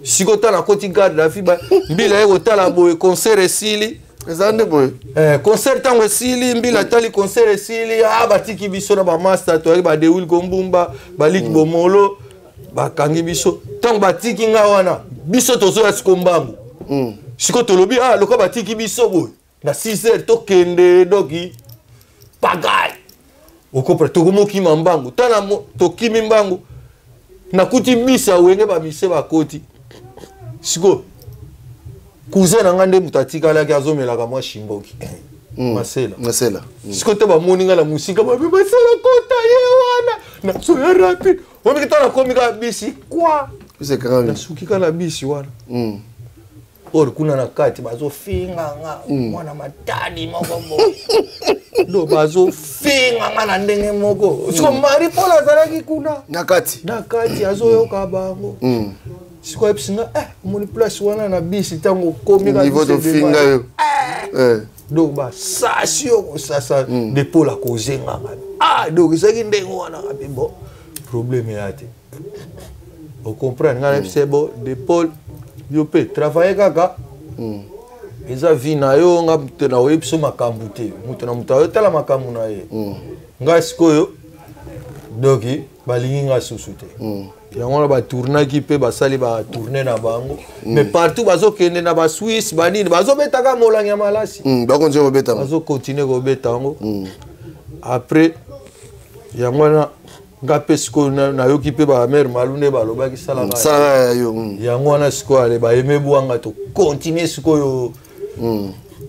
Sikoyo ta nakoti garde à vue, mbila ye kotala boye, concert esili. Eza nde boye. Concert ntango esili, mbila atali concert esili. Ah, batiki biso na bamaster, toyaki badewil kombumba baliki bomolo, bakangi biso. Ntango batiki nga wana, biso tozoya siko mbangu. Siko tolobi, ah, loka batiki biso boye na 6 heures, tokende doki pagai okopre, tokomokima mbangu. Tala, tokimi mbangu, nakuti bisi ya Wenge, bamise bakoti. Sikoyo cousin na nga nde moto atikalaki, azomelaka mwa shimboki, Masela. Masela. Sikoyo te bamoni nga na mosika, babi Masela kota ye wana, nazoya rapide. Omiki ntango nakomi kaka bisi kwa Bisi ekangami. Nasuki kaka na bisi wana. Oyo kuna na kati bazofinga nga, mwana matadi moko boye do, bazofinga nga na ndenge moko. Siko Marie Paul azalaki kuna na kati. Na kati azoyoka bango. Sikoyo ayebisi nga, omoni place wana na bisi, ntango okomi kaka Niveau bisi tofinga edemare. yo. Donc basasi yo kosasa de Paul akozenganga. Ah, donc ezalaki ndenge wana. Abi bon, problème eya te, ocomprendre ngai. Nayebisa bo de Paul, yo mpe travaille kaka, eza vie na yo. Nga moto na oyebi so makambo te, moto na moto ayotala makambo na ye. Ngai sikoyo donc balingi nga susu te. Yango wana batournaki mpe, basali batourne na bango, mais partout bazokende na baswisse banini, bazobetaka molangi ya malasi. Bakontinue kobeta. Bazokontinue kobeta yango. Après yango wana, nga mpe sikoyo nayoki mpe bamare malu nde balobaki salaka. Salaka ya yo. Yango wana sikoyo ale bayeme bwanga, tokontinue sikoyo,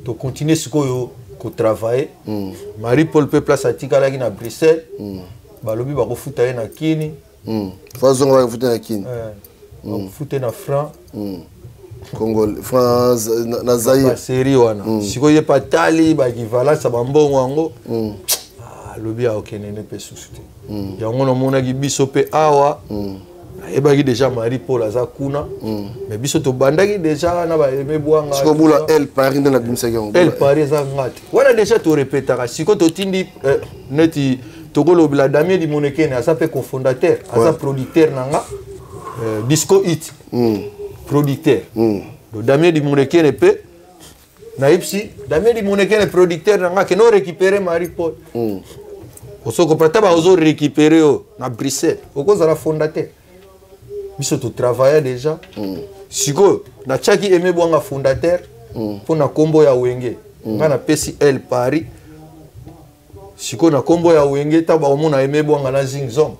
tokontinue sikoyo kotravaille. Marie Paul mpe place atikalaki na Bruxelles, balobi bakofuta ye na Kini. Fa zonga, bakofuta na Kini. Bakofuta ye na franc. Congo, France na Zaire. Basérie wana. Sikoyo ye patali baéquivalence ya bambongo yango. Ah, alobi akokende ne mpe susu te. Yango namonaki biso mpe awa, nayebaki déjà Marie Paul aza kuna, mais biso tobandaki déjà na baeme bwanga. Sikoyo bula El Paris nde nabimisaki yango. El Paris eza nga te wana, déjà torepetaka. Sikoyo totindi neti tokolobela Damien Dimonekene, aza mpe cofondateur, aza producteur na nga, Disco Hit producteur. Donc Damien Dimonekene mpe nayebisi Damien Dimonekene producteur na nga kende orécupérer Marie Paul. Osokopa ta baozo récupérer oyo na Bruxelles, okozala fondateur. Biso totravailla déjà. Sikoyo natiaki Aime Bwanga fondateur mpo na nkombo ya Wenge. Nga napesi El Paris. Sikoyo na nkombo ya Wenge, ntango bakomona Aime Bwanga na Zingzong,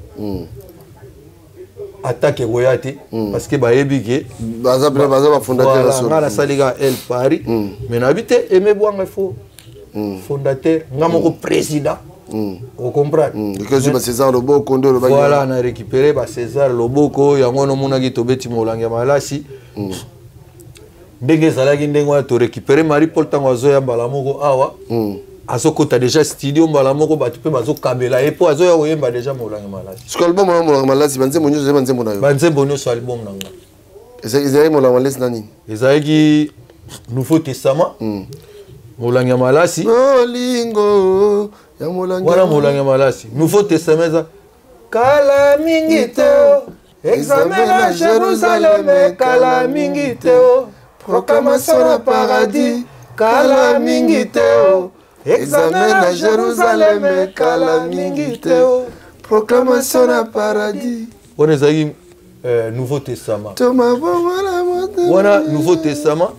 attaque ekoya te, parce que bayebi ke baza baza bafondateur ya Voilà, solo. nga nasali kaka El Paris, mais nayebi te Aime Bwanga, il faut fondateur, nga moko président, ocomprendre? Ekozwi ba César Loboko nde olobaki. Voilà, na récupéré ba César Loboko. Yango wana omonaki tobeti molangi ya malasi ndenge ezalaki ndenge wana. Torécupéré Marie Paul ntango azoya mbala moko awa. Azokota déjà studio mbala moko, bato mpe bazokabela ye mpo azoya koyemba déjà Molangi Malasi. Siko album wana Molangi Malasi, banzembo nyonso ezali banzembo na yo? Banzembo nyonso album na nga. Ezalaki Molangi Malasi na nini? Ezalaki Nouveau Testament, Molangi ya Malasi. Bolingo ya molangi. Wana Molangi ya Malasi. Nouveau Testament eza kala mingi te o, examen na Jérusalem kala mingi te o, proclamation na paradis kala mingi te o, examen na Jérusalem kala mingi te o, proclamation na paradis. Wana ezalaki Nouveau Testament. Wana Nouveau Testament.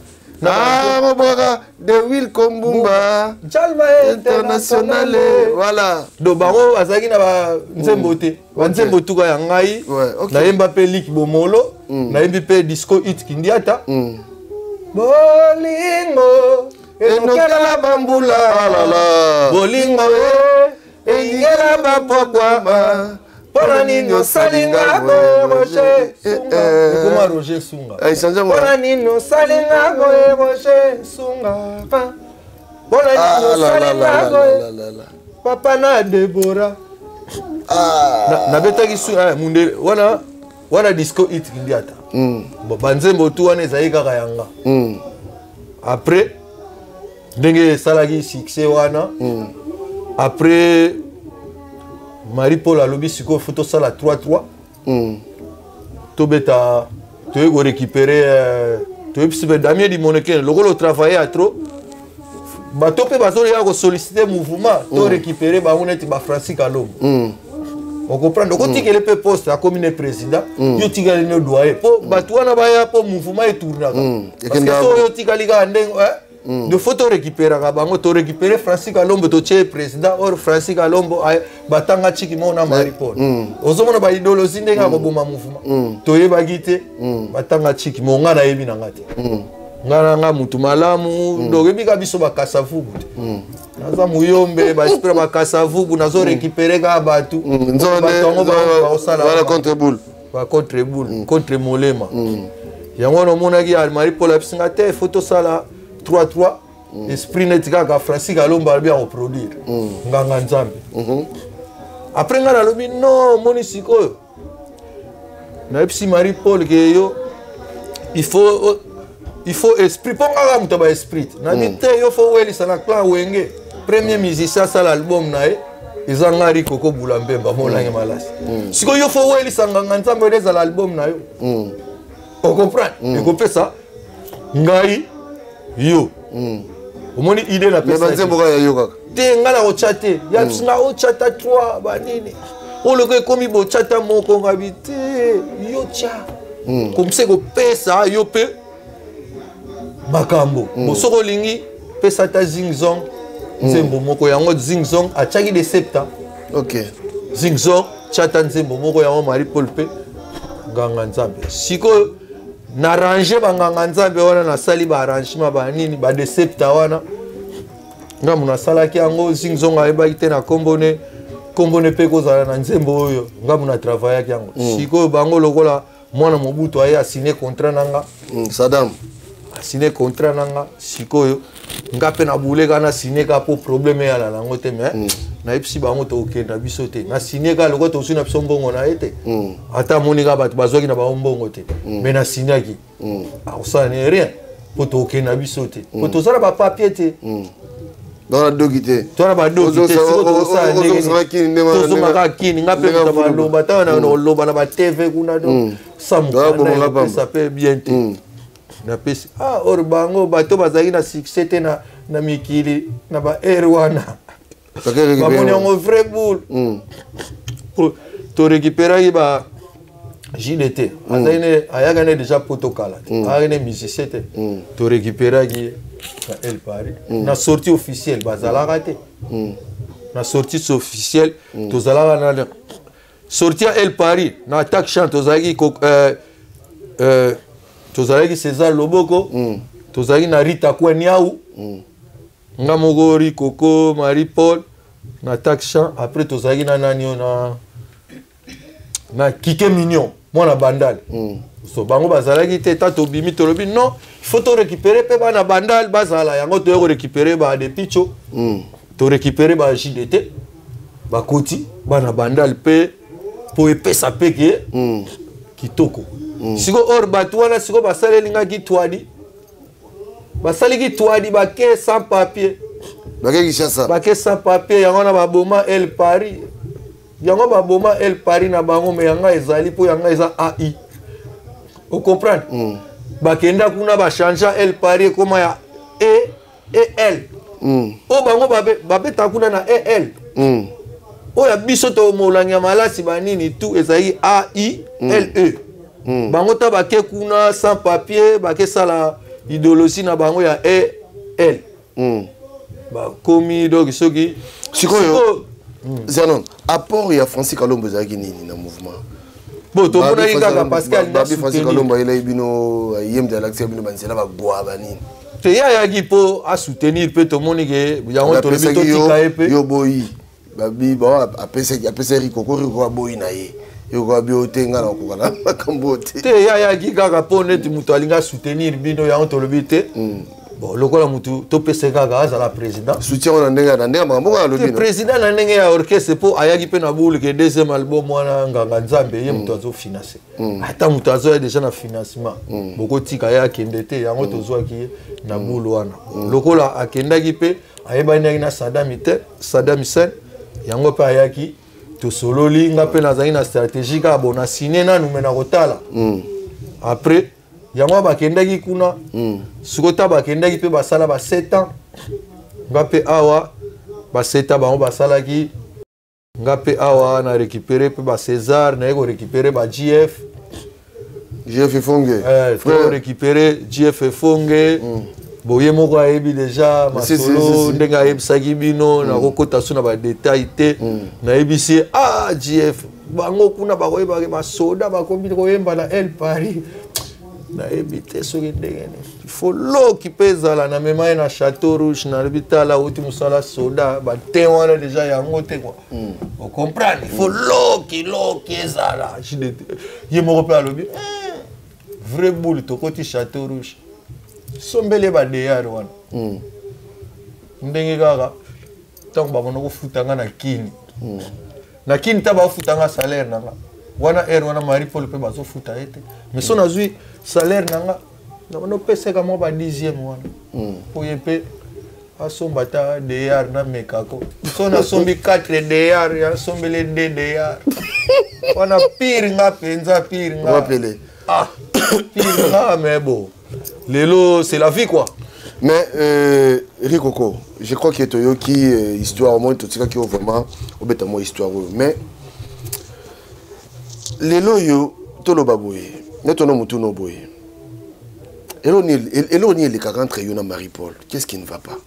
Ah, mobwaka de Will Kombumba Jalma international, voilà. Donc bango bazalaki na banzembo te, banzembo tuka ya ngai. Nayemba mpe Lik Bomolo, nayembi mpe Disco It Kindiata, bolingo enokela bambula, bolingo eyingela bapokwa, mpona nini osalinga boye Roger Sunga? Ekoma Roger Sunga. Mpona nini osalinga boye Roger Sunga? Mpona nini osalinga boye papa na Debora? Nabetaki mundele wana, wana Disco It Kindiata. Bon, banzembo tu wana ezali kaka yanga. Après ndenge esalaki succès wana, après Marie Paul alobi sikoyo faut tosala 3-3, tobeta, toyei korécupérer, toyebisi mpe Damien Dimonekene lokola otravaille ya trop, bato mpe bazoya kosollicite mouvement, to récupérer bango neti baFrancis Kalombo. Ocomprendre, okotikele mpe poste, akomi ne président, yo tikali ne doyen, mpo bato wana baya mpo mouvement etournaka, parce que so oyo otikali kaka ndenge de faut torécupéraka bango. Torécupéré Francis Kalombo, totie président. Or Francis Kalombo batanga chiki moko na Marie Paul. Ozomona baidéologie ndenge ya koboma mouvement, toyebaki te batanga chiki mo. Nga nayebi na nga te, nga na nga mutu malamu. Donc ebika biso bakasavubu te, naza muyombe, baesprit bakasavubu, nazo récupéré kaka bato. Bato yango baosala contre boule. Bacontre boule, contre molema. Yango wana omonaki Marie Paul abisinga te, faut tosala 3-3, esprit neti kaka Francis Kalombo alobi akoproduire Nganga Nzambe. Après ngai nalobi non, omoni sikoyo nayebisi Marie Paul ke yo il faut esprit, mpo ngaka moto ya baesprit nabi te, yo faut welisa na clan Wenge, premier musicien asala album na ye eza nga Rikoko Bula Mbemba Molange Malasi. Sikoyo yo faut welisa Nganga Nzambe oyo ezala album na yo, ocomprendre, ekopesa ngai yo. Omoni idée na pesa banzembo kaka ya yo kaka. Te, ngai na kotya te, ya biso nga otya ta 3 banini oyo loko ekomi botya ta moko, ngabi te, yo tya comme ça ekopesa yo mpe makambo. Bo soki olingi pesa ta Zingzong nzembo moko, yango Zingzong atiaki de septa. Zingzong tya ta nzembo moko, yango Marie Paul mpe Nganga Nzambe. Sikoyo na range banganga Nzambe wana, nasali baarrangement banini badesepta wana, ngambo nasalaki yango. Zingzong ayebaki te na nkombo ne, nkombo ne mpe kozala na nzembo oyo ngambo na travaillaki yango. Sikoyo bango lokola mwana Mobutu aye asine contrat na nga. Sadam. Asine contrat na nga. Sikoyo nga mpe nabule kaka, nasine kaka mpo problème eyala nango te. Mais nayebisi bango tokokenda biso te, nasine kaka lokola tozwi na biso mbongo na ye te. Ata amoni kaka bato bazwaki na bango mbongo te, mais nasinaki, akosala ne rien mpo tokokenda biso te, mpo toza na bapapier te. Dans doki te. Toza na badoki te. Sikoyo tokosala ndenge tozongaka kini, nga mpe moto baloba ntango na oloba na batv kuna, do samukanda epesa mpe bien te. Napesi ah or bango bato bazalaki na succès te na mikili na baere wana, bamoni yango vrai boule. Torécupéraki ba JDT, azali ne ayaka ne déjà poto kala te, ayaki ne musicien te. Torécupéraki na El Paris, na sortie officielle bazalaka te. Na sortie officielle tozalaka na sortie ya El Paris na attaque chant, tozalaki tozalaki César Loboko, tozalaki na Rita Kweniau, nga moko Rikoko, Marie Paul na attaque chant. Après tozalaki na nani oyo na Kike Mignon, mwana Bandal. So bango bazalaki te. Ta tobimi, tolobi non, il faut torécupérer mpe bana Bandal bazala yango, toye korécupérer badepicho. Torécupéré ba JDT, bakoti bana Bandal mpe mpo epesa mpe ke kitoko. Sikoyo or bato wana sikoyo basalelingaki twadi, basaliki twadi, bake sans papier. Bake Kinshasa. Bake sans papier. Yango wana baboma El Paris, yango baboma El Paris na bango. Me yanga ezali mpo yanga eza ai, ocomprendre? Bakenda kuna, bachangea El Paris, ekoma ya E E L. Oyo bango babeta kuna na E L. Oyo ya biso to molangi ya malasi banini tout ezalaki A I L E. Bango ta bake kuna sans papier, bakesala idéologie na bango ya E L. Bakomi donc soki Sikoyo Zanon, apport ya Francis Kalombo ezalaki nini na mouvement? Bon, tomonaki kaka Pascal. Babi Francis Kalombo ayelaki bino, ye moto alakisaki bino banzela, bagwa banini. Te, ye ayaki mpo asoutenir mpe tomoni ke yango tolobi totika ye mpe. Yo boyi, babi bon, apesaki Rikoko, Rikoko aboyi na ye, yo abi oyo te, ngai nakokoka na makambo oyo te. Te, ye ayaki kaka mpo neti moto alingi asoutenir bino, yango tolobi te. Bon, lokola motu topesa kaka azala président. Soutien wana na ndenge makambo oyo alobi. Président na ndenge ya orchestre, mpo ayaki mpe na bule ke deuxième album wana Nganga Nzambe, ye moto azofinance. Ata moto azoya déjà na financement, bokotika ye akende te. Yango tozwaki ye na bule wana. Lokola akendaki mpe ayebanaki na Sadami te, Sadam Sen, yango mpe ayaki, tosololi. Nga mpe nazalaki na stratégie kaka bon, na signe nanu, me na kotala après. Yango bakendaki kuna. Sikoyo ta bakendaki mpe basala ba 7 ans, nga mpe awa ba 7 ans bango basalaki, nga mpe awa na récupéré mpe ba César, naye korécupéré ba GF. GF Efonge. Eh, récupéré GF Efonge. Boye moko ayebi déjà masolo ndenge ayebisaki bino. Nakokota so na badetail te. Nayebisi ye: ah, GF, bango kuna bakoyebaki basoda bakomi koyemba na El Paris, nayebi te soki ndenge nini, ifo loki mpe ezala. Namema ye na Château Rouge, nalobi: tala, auti mosala soda, bate wana déjà yango te kua, ocomprendre? Ifo loki loki ezala. Ye moko mpe alobi vrai boule. Tokoti Château Rouge, sombeli ye badeyare wana. Ndenge kaka ntango babanda kofuta nga na Kini, na Kini ta bafuta nga salaire na nga wana, heure wana Marie Paul mpe bazofuta ye te. Mais so nazwi salaire na nga, nabanda opesaka mwa ba dixième wana mpo ye mpe asomba ata dr. Namekako so nasombi 4 dr, asombeli 2 dr wana. Pire nga mpenza, pire nga. Ah, pire nga. Mais bon, lelo c'est la vie quoi. Mais Rikoko, je crois que toyoki histoire au moins totikaki yo vraiment obeta mwa histoire oyo. Mais lelo oyo toloba boye, neti ono motuna boye, eloko nini elekaka entre yo na Marie Paul? Qu'est ce qui ne va pas?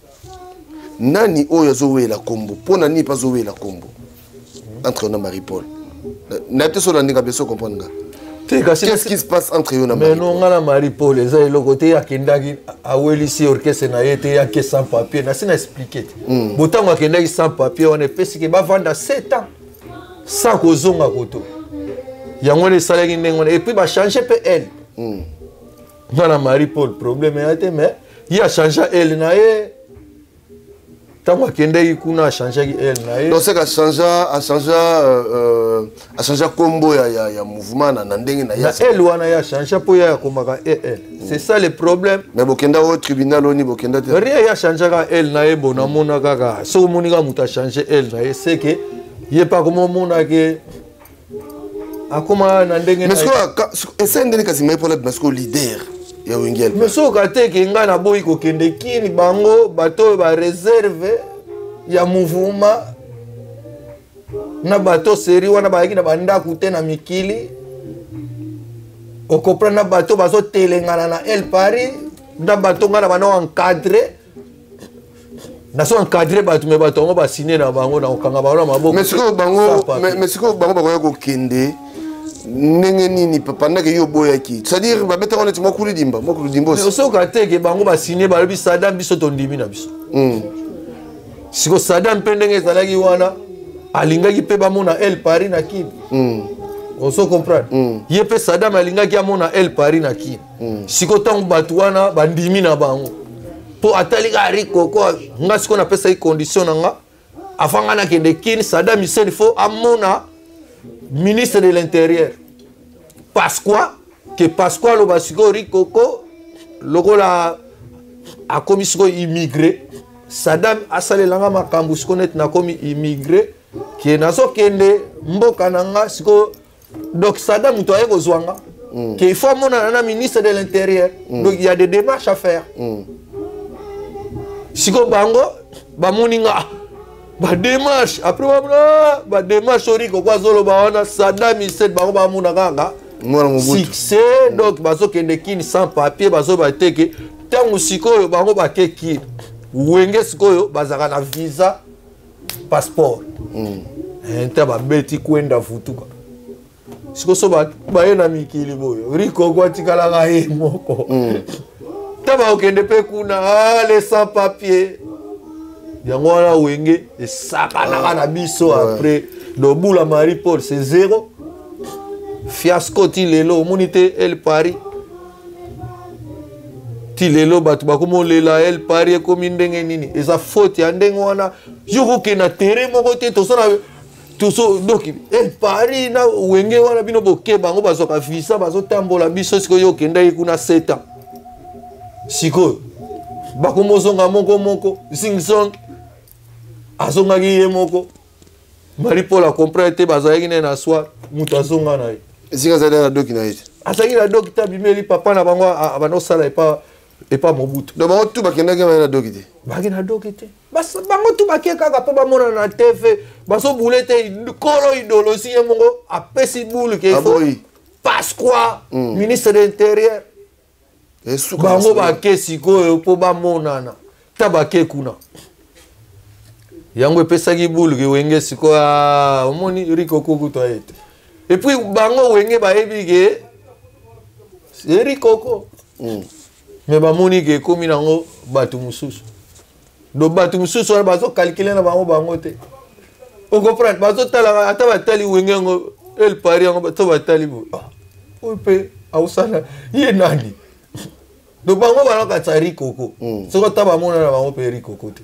Nani oyo azowela kombo? Mpo na nini mpe azowela kombo entre yo na Marie Paul? Nayebi te so olandinga bien, so comprendre nga. Qu'est-ce qui se passe entre yo na Mais non, nga na Marie Paul eza eloko te. Akendaki, awelisi orchestre na ye te, yake sans papier. Nasi na expliqué te. Botango akendaki sans papier wana, epesiki bavanda 7 ans sans kozonga koto. Yango wana esalaki ndenge wana. Et puis bachange mpe elle. Nga na Marie Paul problème eya te, mais ye achange ele na ye. Ntango akendaki kuna, achangeaki ele na ye. Donc c'est qu'achangea achangea kombo ya mouvement na ndenge na ye. Na ele wana ye achange mpo ye akomaka el. C'est ça le problème. Mais bokenda o tribunal oni bokenda te? Rien, ye achangeaka ele na ye. Bo namona kaka soki omoni kaka moto achange ele na ye, c'est que ye mpe akoma omonake akoma na ndenge. Mais sikoyo esali ndenge kasi Marie Paul abima sikoyo leader ya Wenge. Mais soki te ke ngai naboyi kokende Kini, bango bato oyo bareserve ya mouvement na bato seri wana bayaki na bandako te na mikili, okomprendre? Na bato bazotelengana na El Paris, na bato ngai na bano encadre, naso encadre bato, me bato yango basine na bango na kokanga bango na maboko. Mais sikoyo bango bakoya kokende ndenge nini pendant ke yo oboyaki? C'est-à-dire babetaka neti mwa kulidimba, mwa kulidimba. Osoka te ke bango basine, balobi: Sadam, biso tondimi na biso. Siko Sadam mpe ndenge ezalaki wana, alingaki mpe bamona El Paris na Kini. Ozo comprendre? Ye mpe Sadam alingaki amona El Paris na Kini. Siko ntango bato wana bandimi na bango. Mpo atali kaka Rikoko. Nga sikoyo napesaki condition na nga avant nga nakende Kin, Saddam Hussein faut amona ministre de l'Intérieur Pasqua, ke Pasqua aloba sikoyo Rikoko lokola akomi sikoyo immigré, Saddam asalelanga makambo sikoyo neti nakomi immigré, ke nazokende mboka na nga sikoyo. Donc Saddam moto aye kozwa nga, ke il faut amonana na ministre de l'Intérieur. Donc il y a des démarches à faire. Sikoyo bango bamoni nga badémarche, après bamona badémarche oyo Rikoko azoloba wana, Saddam Hussein, bango bamona kaka succès. Donc bazokende Kini sans papier, bazoba te ke ntango sikoyo bango bake Kini, Wenge sikoyo bazalaka na visa, passeport. Nta babeti kwenda vutuka sikoyo, so baye na mikili boyo, Rikoko atikalaka ye moko. Ta bakokende mpe kuna, les sans papier. Yango wana Wenge esakanaka na biso. Après dobula Marie Paul, c'est zéro fiasco. Ti lelo omoni te El Paris, ti lelo bato bakomi olela El Paris ekomi ndenge nini. Eza faute ya ndenge wana, yo kokende na terrain moko te. Tosala toso, donc El Paris na Wenge wana, bino boke, bango bazwaka visa, bazotambola. Biso sikoyo okendaki kuna 7 ans, sikoyo bakomozonga moko moko. Zingzong azongaki ye moko, Marie Paul acomprendre te, bazalaki ne na soir, moto azonga na ye. Esika azali na doki na ye te. Azalaki na doki te, abimeli papa na bango, abanda osala epa Mobutu. Donc bango tu bakendaki baye na doki te? Baki na doki te. Bango tu bakie kaka mpo bamonana na TV, bazobule te. Kolo idéologie ye moko apesi bule ke Pasqua, ministre de l'Intérieur. Bango bake sikoyo mpo bamonana. Ta bake kuna, yango epesaki bule ke Wenge sikoyo omoni Rikoko kutu aye te. Et puis bango Wenge bayebi ke Rikoko, mais bamoni ke ekomi nango bato mosusu. Do bato mosusu wana bazokalkile na bango, bango te ocomprendre, bazotalaka ata batali Wenge yango, El Paris yango to batali boye, oyo mpe ausala ye nani? Donc bango balakatisa Rikoko, soki ata bamona na bango mpe Rikoko te.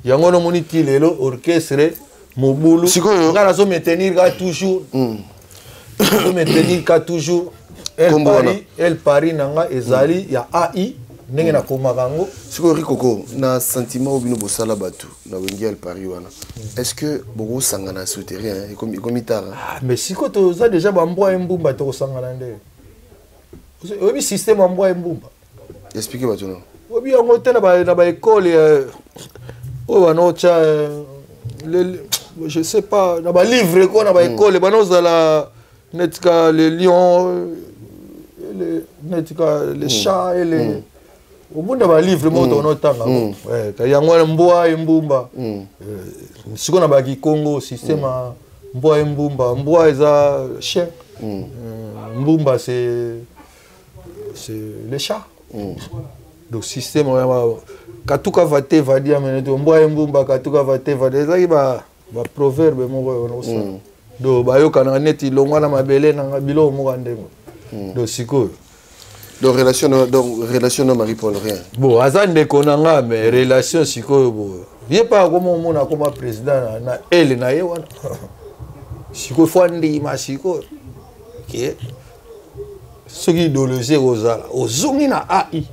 Yango nomoni ti lelo orchestre mobulu. Nga nazo maintenir ka toujours, nazo maintenir ka toujours El Paris. El Paris na nga ezali ya AI ndenge nakomaka yango. Sikoyo Rikoko, na sentiment oyo bino bosala bato na Wenge El Paris wana, est ce que bokosangana souterrain? Ekomi tard. Ah, mais sikoyo toza déjà bambwa embumba, tokosangana nde. Oyebi système ya mbwa embumba? Explique bato no. Oyebi yango te? Na baekole oyo banaotya, je sais pas, na balivre ko na baekole, banozala neti ka le lion, neti ka le chat et le omoni na balivre moko tokonotanga yango wana, mbwa embumba. Sikoyo na bakikongo, système ya mbwa embumba, mbwa eza chien, mbumba c'est le chat. Donc système katuka va te vadi amene to mbwa embumba katuka va te vadi, ezalaki baproverbe moko oyo nosala. Donc bayokanaka neti longwa na mabele nanga, biloko moko ya ndenge. Donc sikoyo Donc relation na Marie Paul, rien? Bon, aza ndeko na nga, mais relation sikoyo boye, ye mpe akoma omona akoma président na ele na ye wana. Sikoyo fo andima sikoyo ke soki idéologie ekozala, ozongi na AI,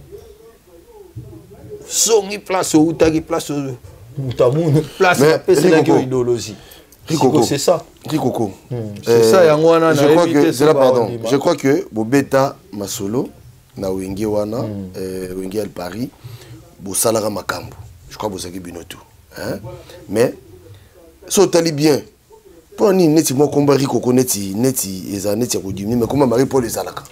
ozongi place outaki, place moto amoni, place apeselaki yo idéologie. Rikoko, c'est ça. Rikoko. C'est ça, yango wana. Je crois que c'est là, pardon. Je crois que bobeta masolo na Wenge wana, Wenge El Paris, bosalaka makambo. Je crois bozaki bino tout. Hein? Mais so otali bien, mpo nini neti mwa komba Rikoko neti eza neti ya kodimi, mais komba Marie Paul ezalaka?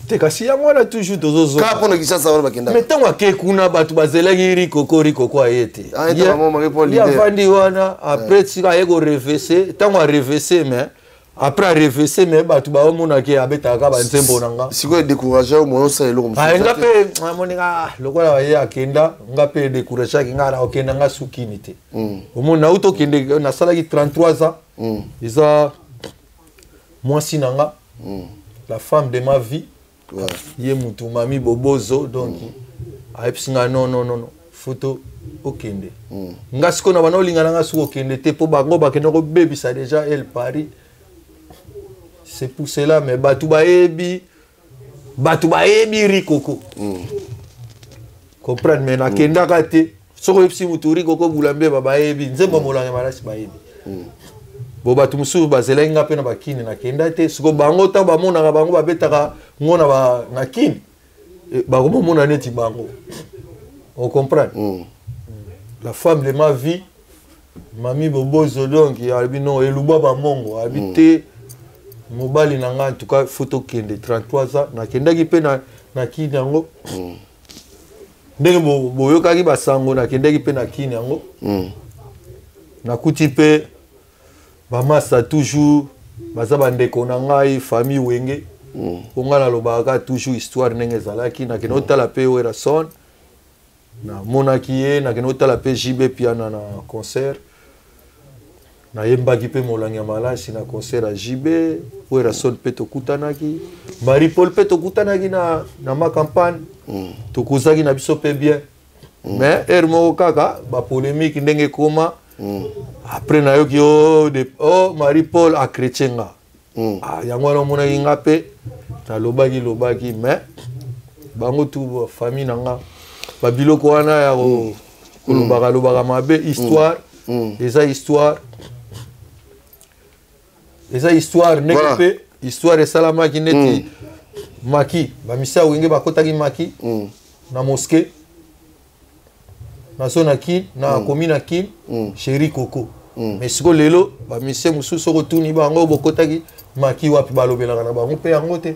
Te, kasi yango wana toujours tozozonga. Kaka mpona Kinshasa wana bakendaka. Mais ntango ake kuna, bato bazelaki Rikoko, Rikoko aye te. Ye avandi wana. Après sika aye korevese, ntango arevese, mais après arevese, mais bato baomonaki abetaka banzembo na nga. Sikoyo décourage o moyo osala eloko? Mosusu nga mpe amoninga lokola ye akenda, nga mpe décourageaki nga na okenda nga sukini te. Omoni nauti okende, nasalaki 33 ans. Eza mwasi na nga, la femme de ma vie, ye mutu mami Bobozo. Donc ayebisi nga: non, non, non, non. Faut okende. Nga sikoyo na bana olinga na nga soki okende te, mpo bango bakende kobebisa déjà El Paris. C'est pour cela, mais bato bayebi, bato bayebi Rikoko. Comprendre, mais nakendaka te. Soki oyebisi motu Rikoko Bulambeba, bayebi nzembo Molange Malasi, bayebi. Bo bato mosusu bazelaki nga mpe na bakini, nakenda te. Siko bango ntango bamonaka bango babetaka ngo na kini, bakomomona neti bango, ocomprendre. La femme de ma vie, Mami Bobozo, donc alobi non, eluba bamongo alobi te, mobali na ngai, en tout cas faut tokende. 33 ans nakendaki mpe na kini yango. Ndenge boyokaki basango, nakendaki mpe na kini yango. Nakuti mpe bamasa toujours baza bandeko na ngai, famille Wenge. Mpo ngai nalobaka kaka toujours histoire ndenge ezalaki. Nakende otala mpe Werason, namonaki ye. Nakende otala mpe JB Piana na concert, nayembaki mpe Molangi ya Malasi na concert ya JB. Werason mpe tokutanaki, Marie Paul mpe tokutanaki na ma campagne. Tokozaki na biso mpe bien. Mais heure moko kaka bapolémique ndenge ekoma. Après nayoki oh, Marie Paul achrétien nga. Ah, yango wana omonaki nga mpe nalobaki lobaki, mais bango tu famille na nga, babiloko wana ya kolobaka lobaka mabe, histoire eza histoire, eza histoire. Ndenge mpe histoire esalamaki neti maki bamisia Wenge bakotaki maki na mosquée, nazo na Kine, na komi na Kine. Chéri Koko. Mais siko lelo bamisie mosusu, soki otuni bango bokotaki maki wapi, balobelaka na bango mpe yango te.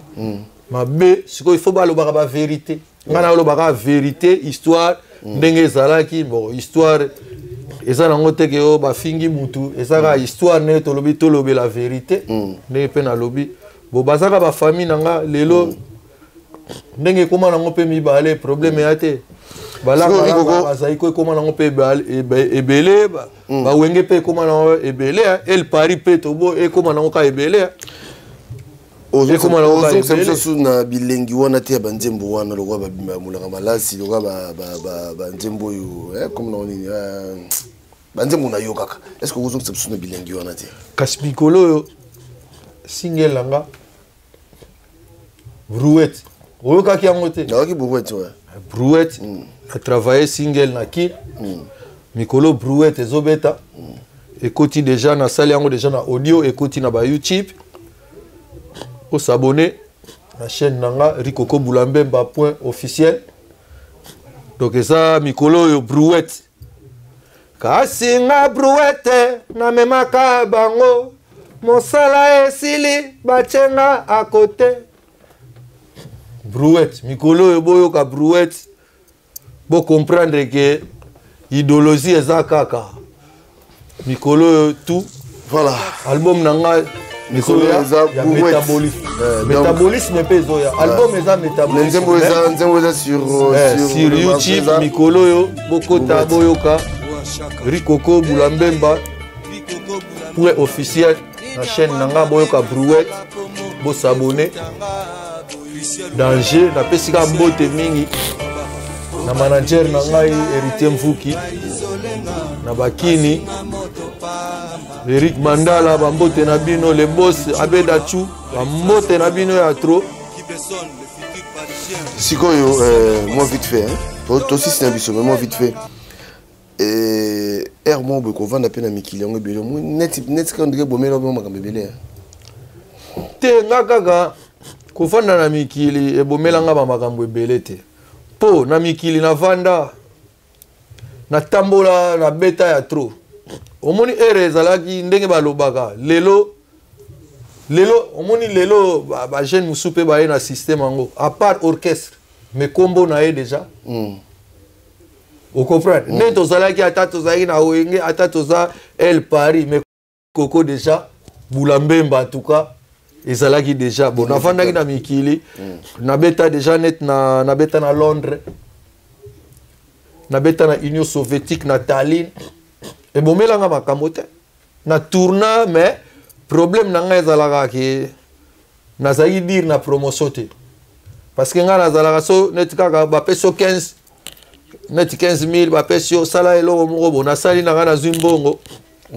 Mabe sikoyo, il faut balobaka bavérité. Ngai nalobaka vérité, histoire ndenge ezalaki. Bon, histoire eza nango te ke oyo bafingi mutu, eza kaka histoire ndenge tolobi, tolobela vérité. Ndenge mpe nalobi bo bazaka bafamille na nga lelo, ndenge ekóma nango mpe mibale, problème eya te. Balanga bazali ko ekóma nango mpe ebele, bawenge mpe ekóma nango ebele, El Paris mpe tobo ekóma nango ka ebele. Ozongisa biso na bilengi wana te ya banzembo wana, lokola bamolaka malasi, lokola banzembo oyo comme nango nini, banzembo na yo kaka. Est ce que ozongisa biso na bilengi wana te? Kasi mikolo oyo single na nga Brouette, oyokaki yango te? Nayoki Brouette, ouais. Brouette, na travaille single na ki mikolo Brouette ezobeta. Ekoti déjà, nasali yango déjà na audio, ekoti na bayoutube. Osabone na chaîne na nga Rikoko Bulambemba point officiel. Donc eza mikolo oyo Brouette. Kasi nga Brouette namemaka bango, mosala esili, batie nga akote. Brouette mikolo oyo, boyoka Brouette, bocomprendre ke idéologie eza kaka mikolo oyo tout. Voilà. Album na nga mikolo eza ya métabolisme. Métabolisme mpe ezoya, album eza métabolisme. Nzembo eza sur sur YouTube mikolo oyo, bokota boyoka Rikoko Bulambemba point officiel na chaîne na nga, boyoka Brouette, bosabone. Danger, napesi kaka mbote mingi na manager na ngai Héritier Mvuki na bakini, Eric Mandala, bambote na bino, le boss Abeda Chu, bambote na bino ya trop. Sikoyo moi vite fait, hein? Tosisi na biso, mais moi vite fait, aire moko boye kovanda mpe na mikili yango ebele, neti kaka ndenge bomela mpe makambo ebele. Te, nga kaka kofanda na mikili ebomelanga bamakambo ebele te, mpo na mikili navanda, natambola, nabeta ya trop. Omoni ere ezalaki ndenge balobaka lelo. Lelo omoni lelo bajeune mosusu mpe baye na système yango, à part orchestre, mais kombo na ye déjà. Ocomprendre ndenge tozalaki, ata tozalaki na Wenge, ata toza El Paris, mais Koko déjà Bulambemba, en tout cas ezalaki déjà bon. Navandaki na mikili, nabeta déjà net na, nabeta na Londres, nabeta na Union soviétique, na Tallinn. Ebomelanga makambo te na tourna, mais problème na ngai ezalaka ke nazalaki dire na promotion te, parce que ngai nazalaka so neti kaka bapesi so 15. Neti 15 000 bapesi yo, sala eloko moko bo. Nasali na ngai, nazwi mbongo,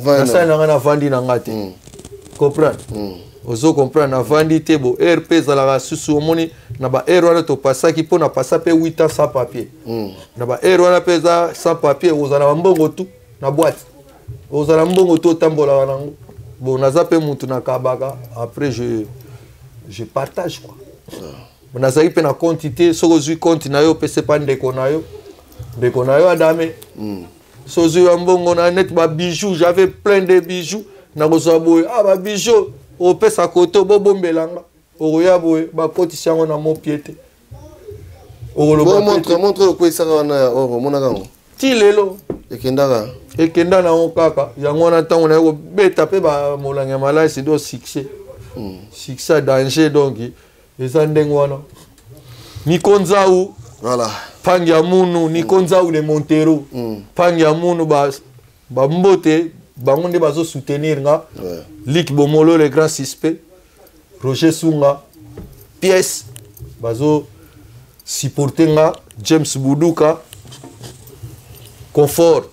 nasali na ngai, navandi na ngai te. Comprendre? Ozo comprendre? Navandi te. Bo heure mpe ezalaka susu, omoni na ba heure wana topasaki mpo na pasa mpe 8 ans sans papier. Na ba heure wana mpe eza sans papier, ozala na bambongo tu na boîte, ozala mbongo tu otambolaka nango. Bon, naza mpe mutu nakabaka, après je partage quoi. Nazalaki mpe na compte te. Soki ozwi compte na yo, opesi epa ndeko na yo, ndeko na yo adame. So ozwi ya mbongo na neti babijou, j'avais plein de bijoux, nakozwa boye, ah, babijou opesa kote, bobombelanga, okoya boye, bakotisi yango na mopie te. Okoloba montre, montre okweyisaka wana ya or, omonaka yango? Ti lelo. Ekendaka? Ekenda nango kaka yango wana. Ntango naye kobeta mpe bamolangi ya malasi, do succès, succès ya danger. Donc eza ndenge wana. Niko Nzau, voilà, Pangi ya munu, Niko Nzau de Montero, Pangi ya munu, bambote bango nde bazosoutenir nga. Lik Bomolo, le grand suspect, Roger Sunga, pièce bazo supporter nga, James Buduka, Confort,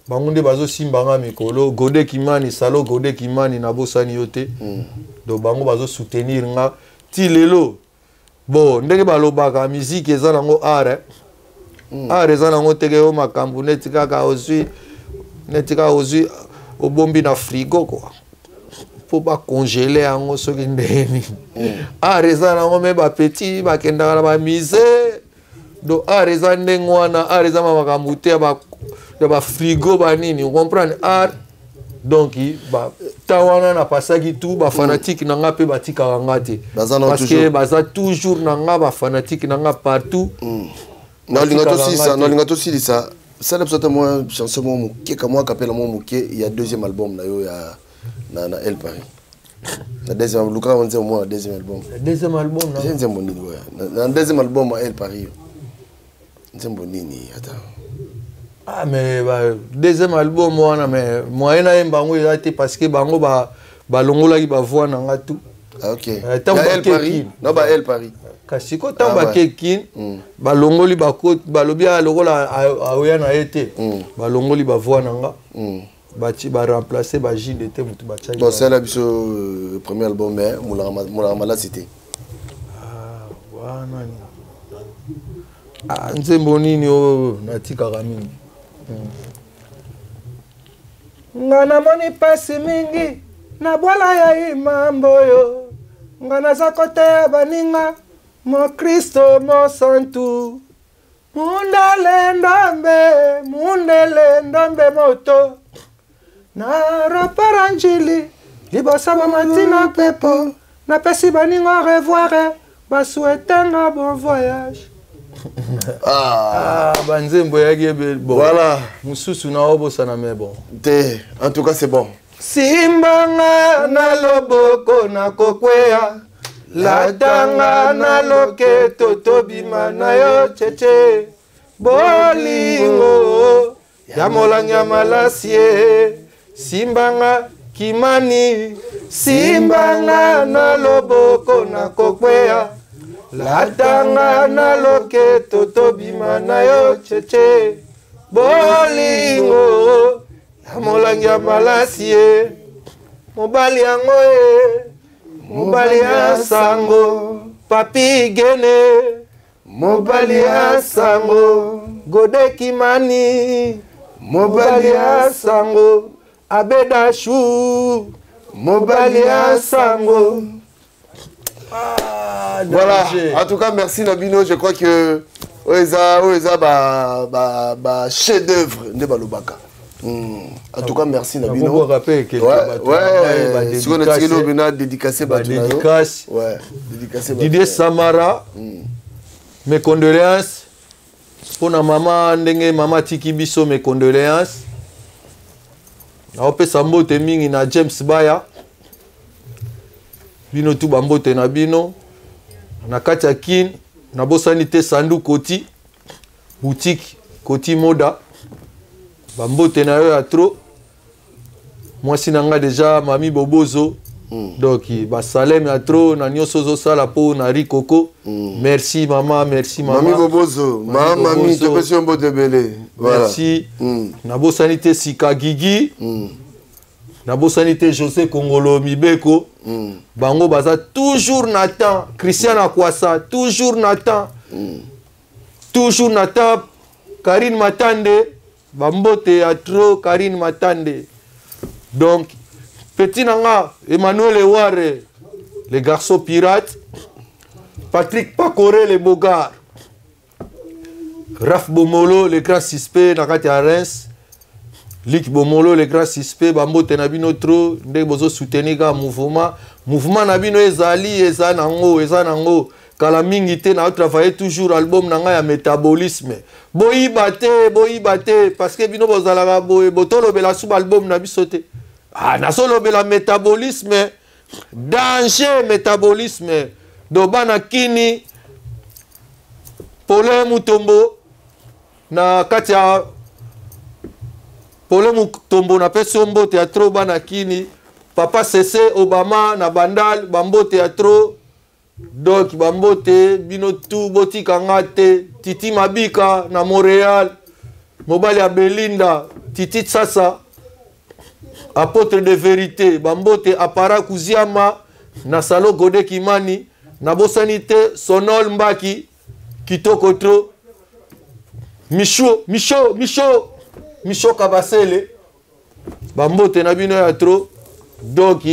bango nde bazosimba nga mikolo, Gode Kimani, Salo Gode Kimani, nabosani yo te. Donc bango bazosoutenir nga ti lelo. Bon, ndenge balobaka, musique eza nango art, eh? Art eza nango teke yo makambo neti kaka ozwi, neti kaka ozwi, obombi na frigo quoi, mpo bacongele yango soki ndenge nini. Art eza nango, me bapeti bakendaka na bamusée. Donc art eza ndenge wana. Art eza makambo te ya bafrigo banini, comprendre? Art, donc ta wana napasaki tout bafanatike na nga mpe batikaka nga te, parce que baza toujours na nga, bafanatike na nga partout. Nalinga tosilisa, sala biso ata mwa chanson moko moke, ka mwa kapela moko moke ya deuxième album na yo ya na El Paris, na deuxième. Lukaka nzembo moko na deuxième album. Deuxième album? Na nzembo nini oya na deuxième album ya El Paris? Nzembo nini ata? Ah, mais ba, deuxième album wana, mais moyen nayemba yango eza te, parce que bango balongolaki bavoix na nga tout. Ah, ok. Ntango bakeki na ba El Paris. Kasi ko ntango bakeki, balongoli, balobi lokola aoya na ye te, balongoli bavoix na nga, bati baremplace ba JDT, motu batiaki. Bosala biso premier album, mais Molaka Malasi te. Wana ah, nzembo nini oyo natikaka mingi? Nga namoni mpasi mingi na bwala ya imambo oyo. Nga naza koteya baninga mokristo mosantu, mundele ndombe, mundele ndombe, moto na ropara njili liboso bamati na pepo. Napesi baninga au revoir, basuetenga bon voyage. Ah, banzembo eyaki ebele. Bon, voilà, mosusu na obosana, mais bon. Te, en tout cas c'est bon. Simbanga na loboko, nakokweya, latanga na loketo, tobima na yo cheche, bolingo ya molangi ya malasi ye. Simbanga Kimani, simbanga na loboko, nakokweya, latanga na loketo, tobima na yo cheche, bolingo ya molangi ya malasi ye. Mobali yango ye, mobali ya sango Papi Gene, mobali ya sango Gode Kimani, mobali ya sango Abedashu, mobali ya sango. Ah, voilà, en tout cas merci na bino. Je crois que oyo eza ba chef d'œuvre nde balobaka. En tout cas merci na bino. Sikoyo natikeli oyo bena dédicace bato na yo. Ouais, dédicace. Didier Samara, mes condoléances mpona mama, ndenge mama atiki biso, mes condoléances. Naopesa mbote mingi na James Baya, bino tu bambote na bino na kati ya Kine. Nabosani te Sandu Koti, boutique Koti Moda, bambote na yo ya trop. Mwasi na nga deja, mami Bobozo. Donc basaleme ya trop na nyonso ozosala mpo na Rikoko. Merci mama, merci mama. Mami Bobozo, mama mami, topesi yo mbote ebele. Voilà. Merci. Nabosani te Sika Gigi. Nabosani te José Kongolo Mibeko. Bango baza toujours na temps. Christian Akwasa, toujours na temps. Toujours na temps. Karine Matande, bambote ya trop Karine Matande. Donc, petit nanga, Emmanuel Eware, le garçon pirate. Patrick Pacoré, le beau gars. Raph Bomolo, le grand suspect, nakati ya Reims. Lik Bomolo, le grand suspect, bambote na bino trop, ndenge bozo soutenir ka mouvement. Mouvement na bino ezali, eza nango, eza nango. Kala mingi te, na travailler toujours album na nga ya métabolisme. Boyiba te, boyiba te, parce que bino bozalaka boye, botolobela sous album na biso te. Ah, nazolobela métabolisme, danger métabolisme. Do bana kini, Paulin Mutombo, na kati ya Paulin Mutombo na pesi yo mbote ya trop bana kini. Papa Sese Obama na Bandal, bambote ya trop. Donc bambote bino tu botika nga te. Titi Mabika na Montréal, mobali ya Belinda, Titi Tsasa, apôtre de vérité, bambote apara Kuziama na Salo Gode Kimani, na bosani te Sonol Mbaki, kitoko trop. Micho, Micho, Micho, Micho Kabasele, bambote na bino ya trop. Donc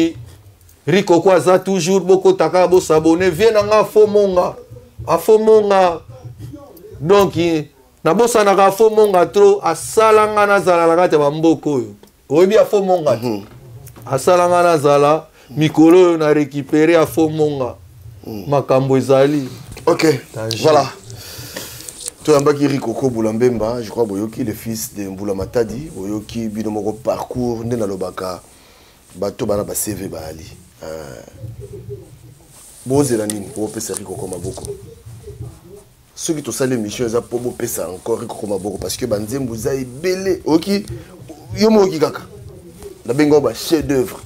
Rikoko aza toujours bokotaka bo s'abonner, vie na nga fo monga, a fo monga. Donc nabosanaka fo monga trop, asala nga nazala na kati ya bamboka oyo. Oyebi a fo monga te. Asala nga nazala mikolo oyo na récupérer a fo monga. Makambo ezali. Ok, Danger. Voilà. Toyambaki Rikoko Bulambemba, je crois boyoki le fils de Mbula Matadi, boyoki bino moko parcours nde nalobaka bato bana ba CV baali. Bozela nini po bopesa Rikoko maboko? Soki tosali émission eza po bopesa encore Rikoko maboko parce que banzembo eza ebele. Oyoki yo moko oyoki kaka. Nabengi yango ba chef d'œuvre.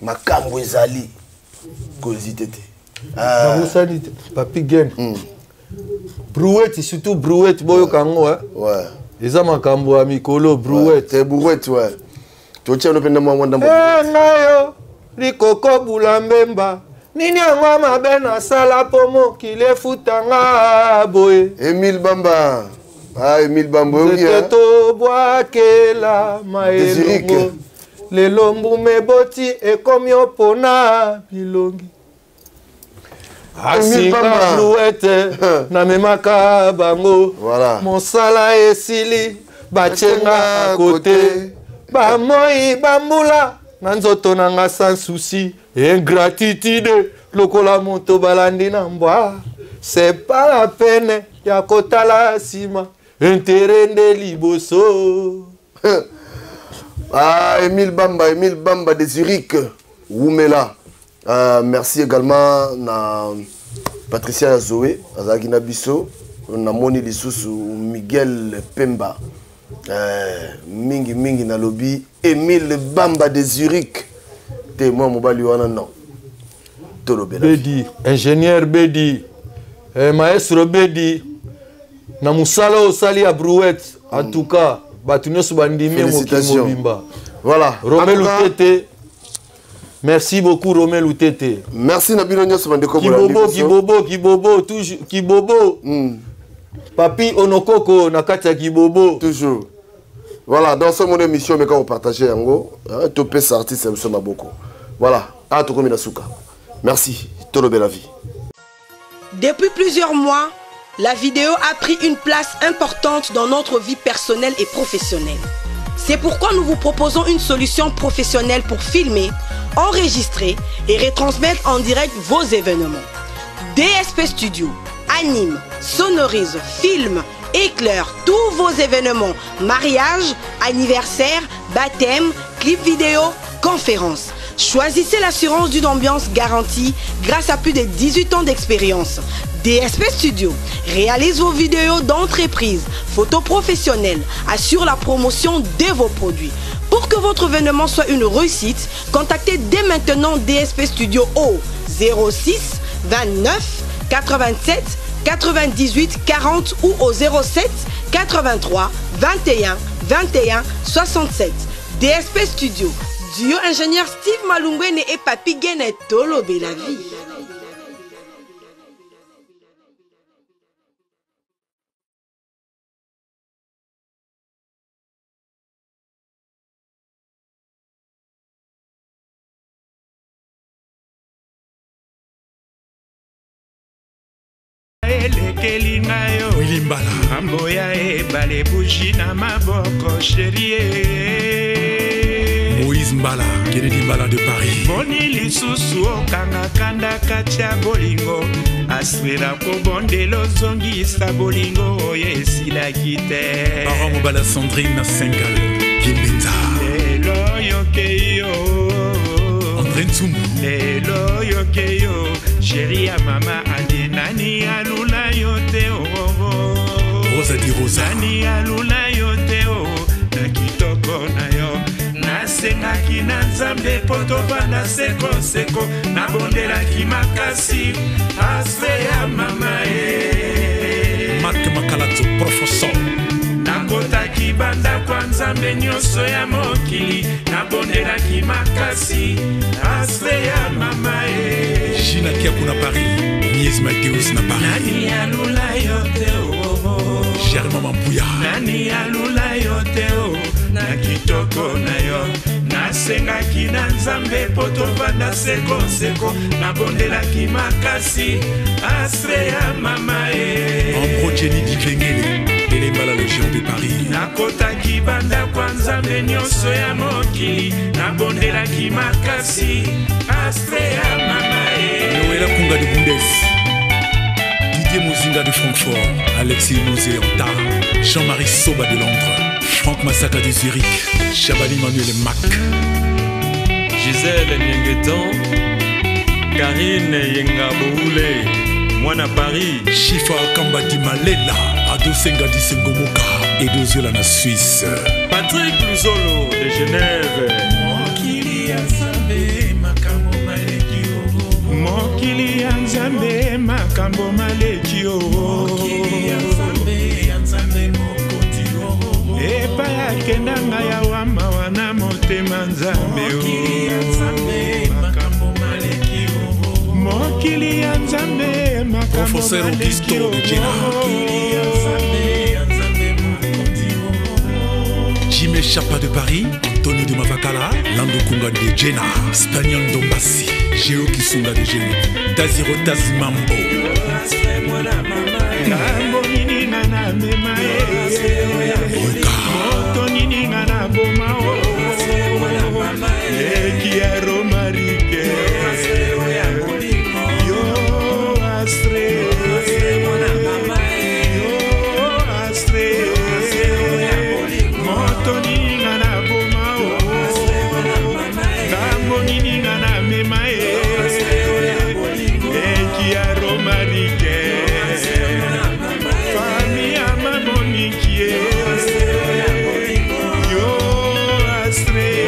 Makambo ezali kozite te. Nabosani te, Papi Gen. Brouette, surtout brouette, boyoka yango, hein. Eza makambo ya mikolo, brouette. Ouais, brouette, ouais. Totia no penda mwa ndambo. Ngayo, Rikoko Bulambemba. Nini yango mabe nasala po mokili efutanga boye. Emile Bamba. Ah, Emile Bamba, oui, Nzete hein. tobwakela maelongo. Désirique. Lelo mbuma eboti ekomi opona bilongi. Emile Asinga Bamba. brouette, namemaka bango. Voilà. Mosala esili, batienga Batienga kote. kote. Bamoi bambula na nzoto na nga sans souci. Ingratitude lokola moto balandi na mbwa. C'est pas la peine ya kotala nsima. Intérêt nde liboso. Ah, Emile Bamba, Emile Bamba de Zurich, Wumela. Merci également na Patricia Zoé, azalaki na biso, na moni lisusu Miguel Pemba. Mingi mingi na lobi Emile Bamba de Zurich. Témoin mobali wana non. Tolobela. Bedi, ingénieur Bedi, maestro Bedi, na musala osali ya brouette, en tout cas, bato nyonso bandimi mokili Félicitations. mobimba. Voilà. Romé En tout cas, Lutete. Merci beaucoup Romé Lutete. Merci na bino nyonso bandeko bolandi Kibobo, biso. Kibobo, Kibobo, toujours Kibobo. Papi Onokoko na kati ya Kibobo. Toujours. Voilà, dans ce mon émission mais quand on partager yango, hein, topesa artiste ya biso maboko. Voilà, a tokomi na suka. Merci, tolobela vie. Depuis plusieurs mois, la vidéo a pris une place importante dans notre vie personnelle et professionnelle. C'est pourquoi nous vous proposons une solution professionnelle pour filmer, enregistrer et retransmettre en direct vos événements. DSP Studio anime, sonorise, filme, éclaire tous vos événements, mariages, anniversaires, baptêmes, clips vidéo, conférences. Choisissez l'assurance d'une ambiance garantie grâce à plus de 18 ans d'expérience. DSP Studio réalise vos vidéos d'entreprise, photos professionnelles, assure la promotion de vos produits. Pour que votre événement soit une réussite, contactez dès maintenant DSP Studio au 06 29 87 98 40 ou au 07 83 21 21 67. DSP Studio, duo ingénieur Steve Malungwene et Papi Gene Tolo Belavi. Elekeli ngai yo. Willy Mbala. Ngambo ya ebale buji na maboko sherie. Moïse Mbala, Kennedy Mbala de Paris. Boni lisusu okanga kanda kati ya bolingo. Aswela kobondela ozongisa bolingo oyo esilaki te. Baron Mobala Sandrine na Sengal Kimbenza. Lelo yoke yo. André Ntsumbu. Lelo yoke yo. Sheri ya mama ade nani alula yo te oh, oh. Rosa di Rosa. Nani alula yo te oh, na kitoko na yo. Nasengaki na Nzambe po tovanda sekoseko. Nabondelaki makasi ase ya mama e. Marc Makalato, professeur. Nakotaki bandako ya Nzambe nyonso ya mokili. Nabondelaki makasi ase ya mama e. Gina Kiaku na Paris. Mies Mateus na Paris. Nani alula yo te oh, oh. Germain Mampuya. Nani alula yo te oh, na kitoko na yo. Nasengaki na Nzambe po tovanda sekoseko. Nabondelaki makasi ase ya mama e. Ambro Jenny Dikengele. Elembala le géant de Paris. Nakotaki bandako ya Nzambe nyonso ya mokili. Nabondelaki makasi ase ya mama e. Noëlla Kunga de Bundes. Didier Mozinga de Francfort. Alexis Mosé Anta. Jean-Marie Soba de Londres. Franck Masaka de Zurich. Chabani Manuel Mac. Gisèle Nienguetan. Karine Yenga Boule. Mwana Paris. Chifa Kamba di Malela. Ado Senga di Sengomoka. Edo Zola na Suisse. Patrick Luzolo de Genève. Mokili ya Nzambe makambo maleki o. Mokili ya Nzambe makambo maleki o. Mokili ya Nzambe ya Nzambe mokonzi o. Epai akenda ngai awa mawa na motema Nzambe o. Mokili ya Nzambe makambo maleki o. Mokili ya Nzambe makambo Professeur maleki Augusto o. de Jena. Mokili ya Nzambe ya Nzambe mokonzi o. Jimé Chapa de Paris, Antonio de Mavakala, Lando Kunga de Jena, Spaniel Dombassi, Géo Kisunga de Geno, Taziro Tazimambo. Ngambo nini nga na mema e. Moto nini nga na boma o. Leki ya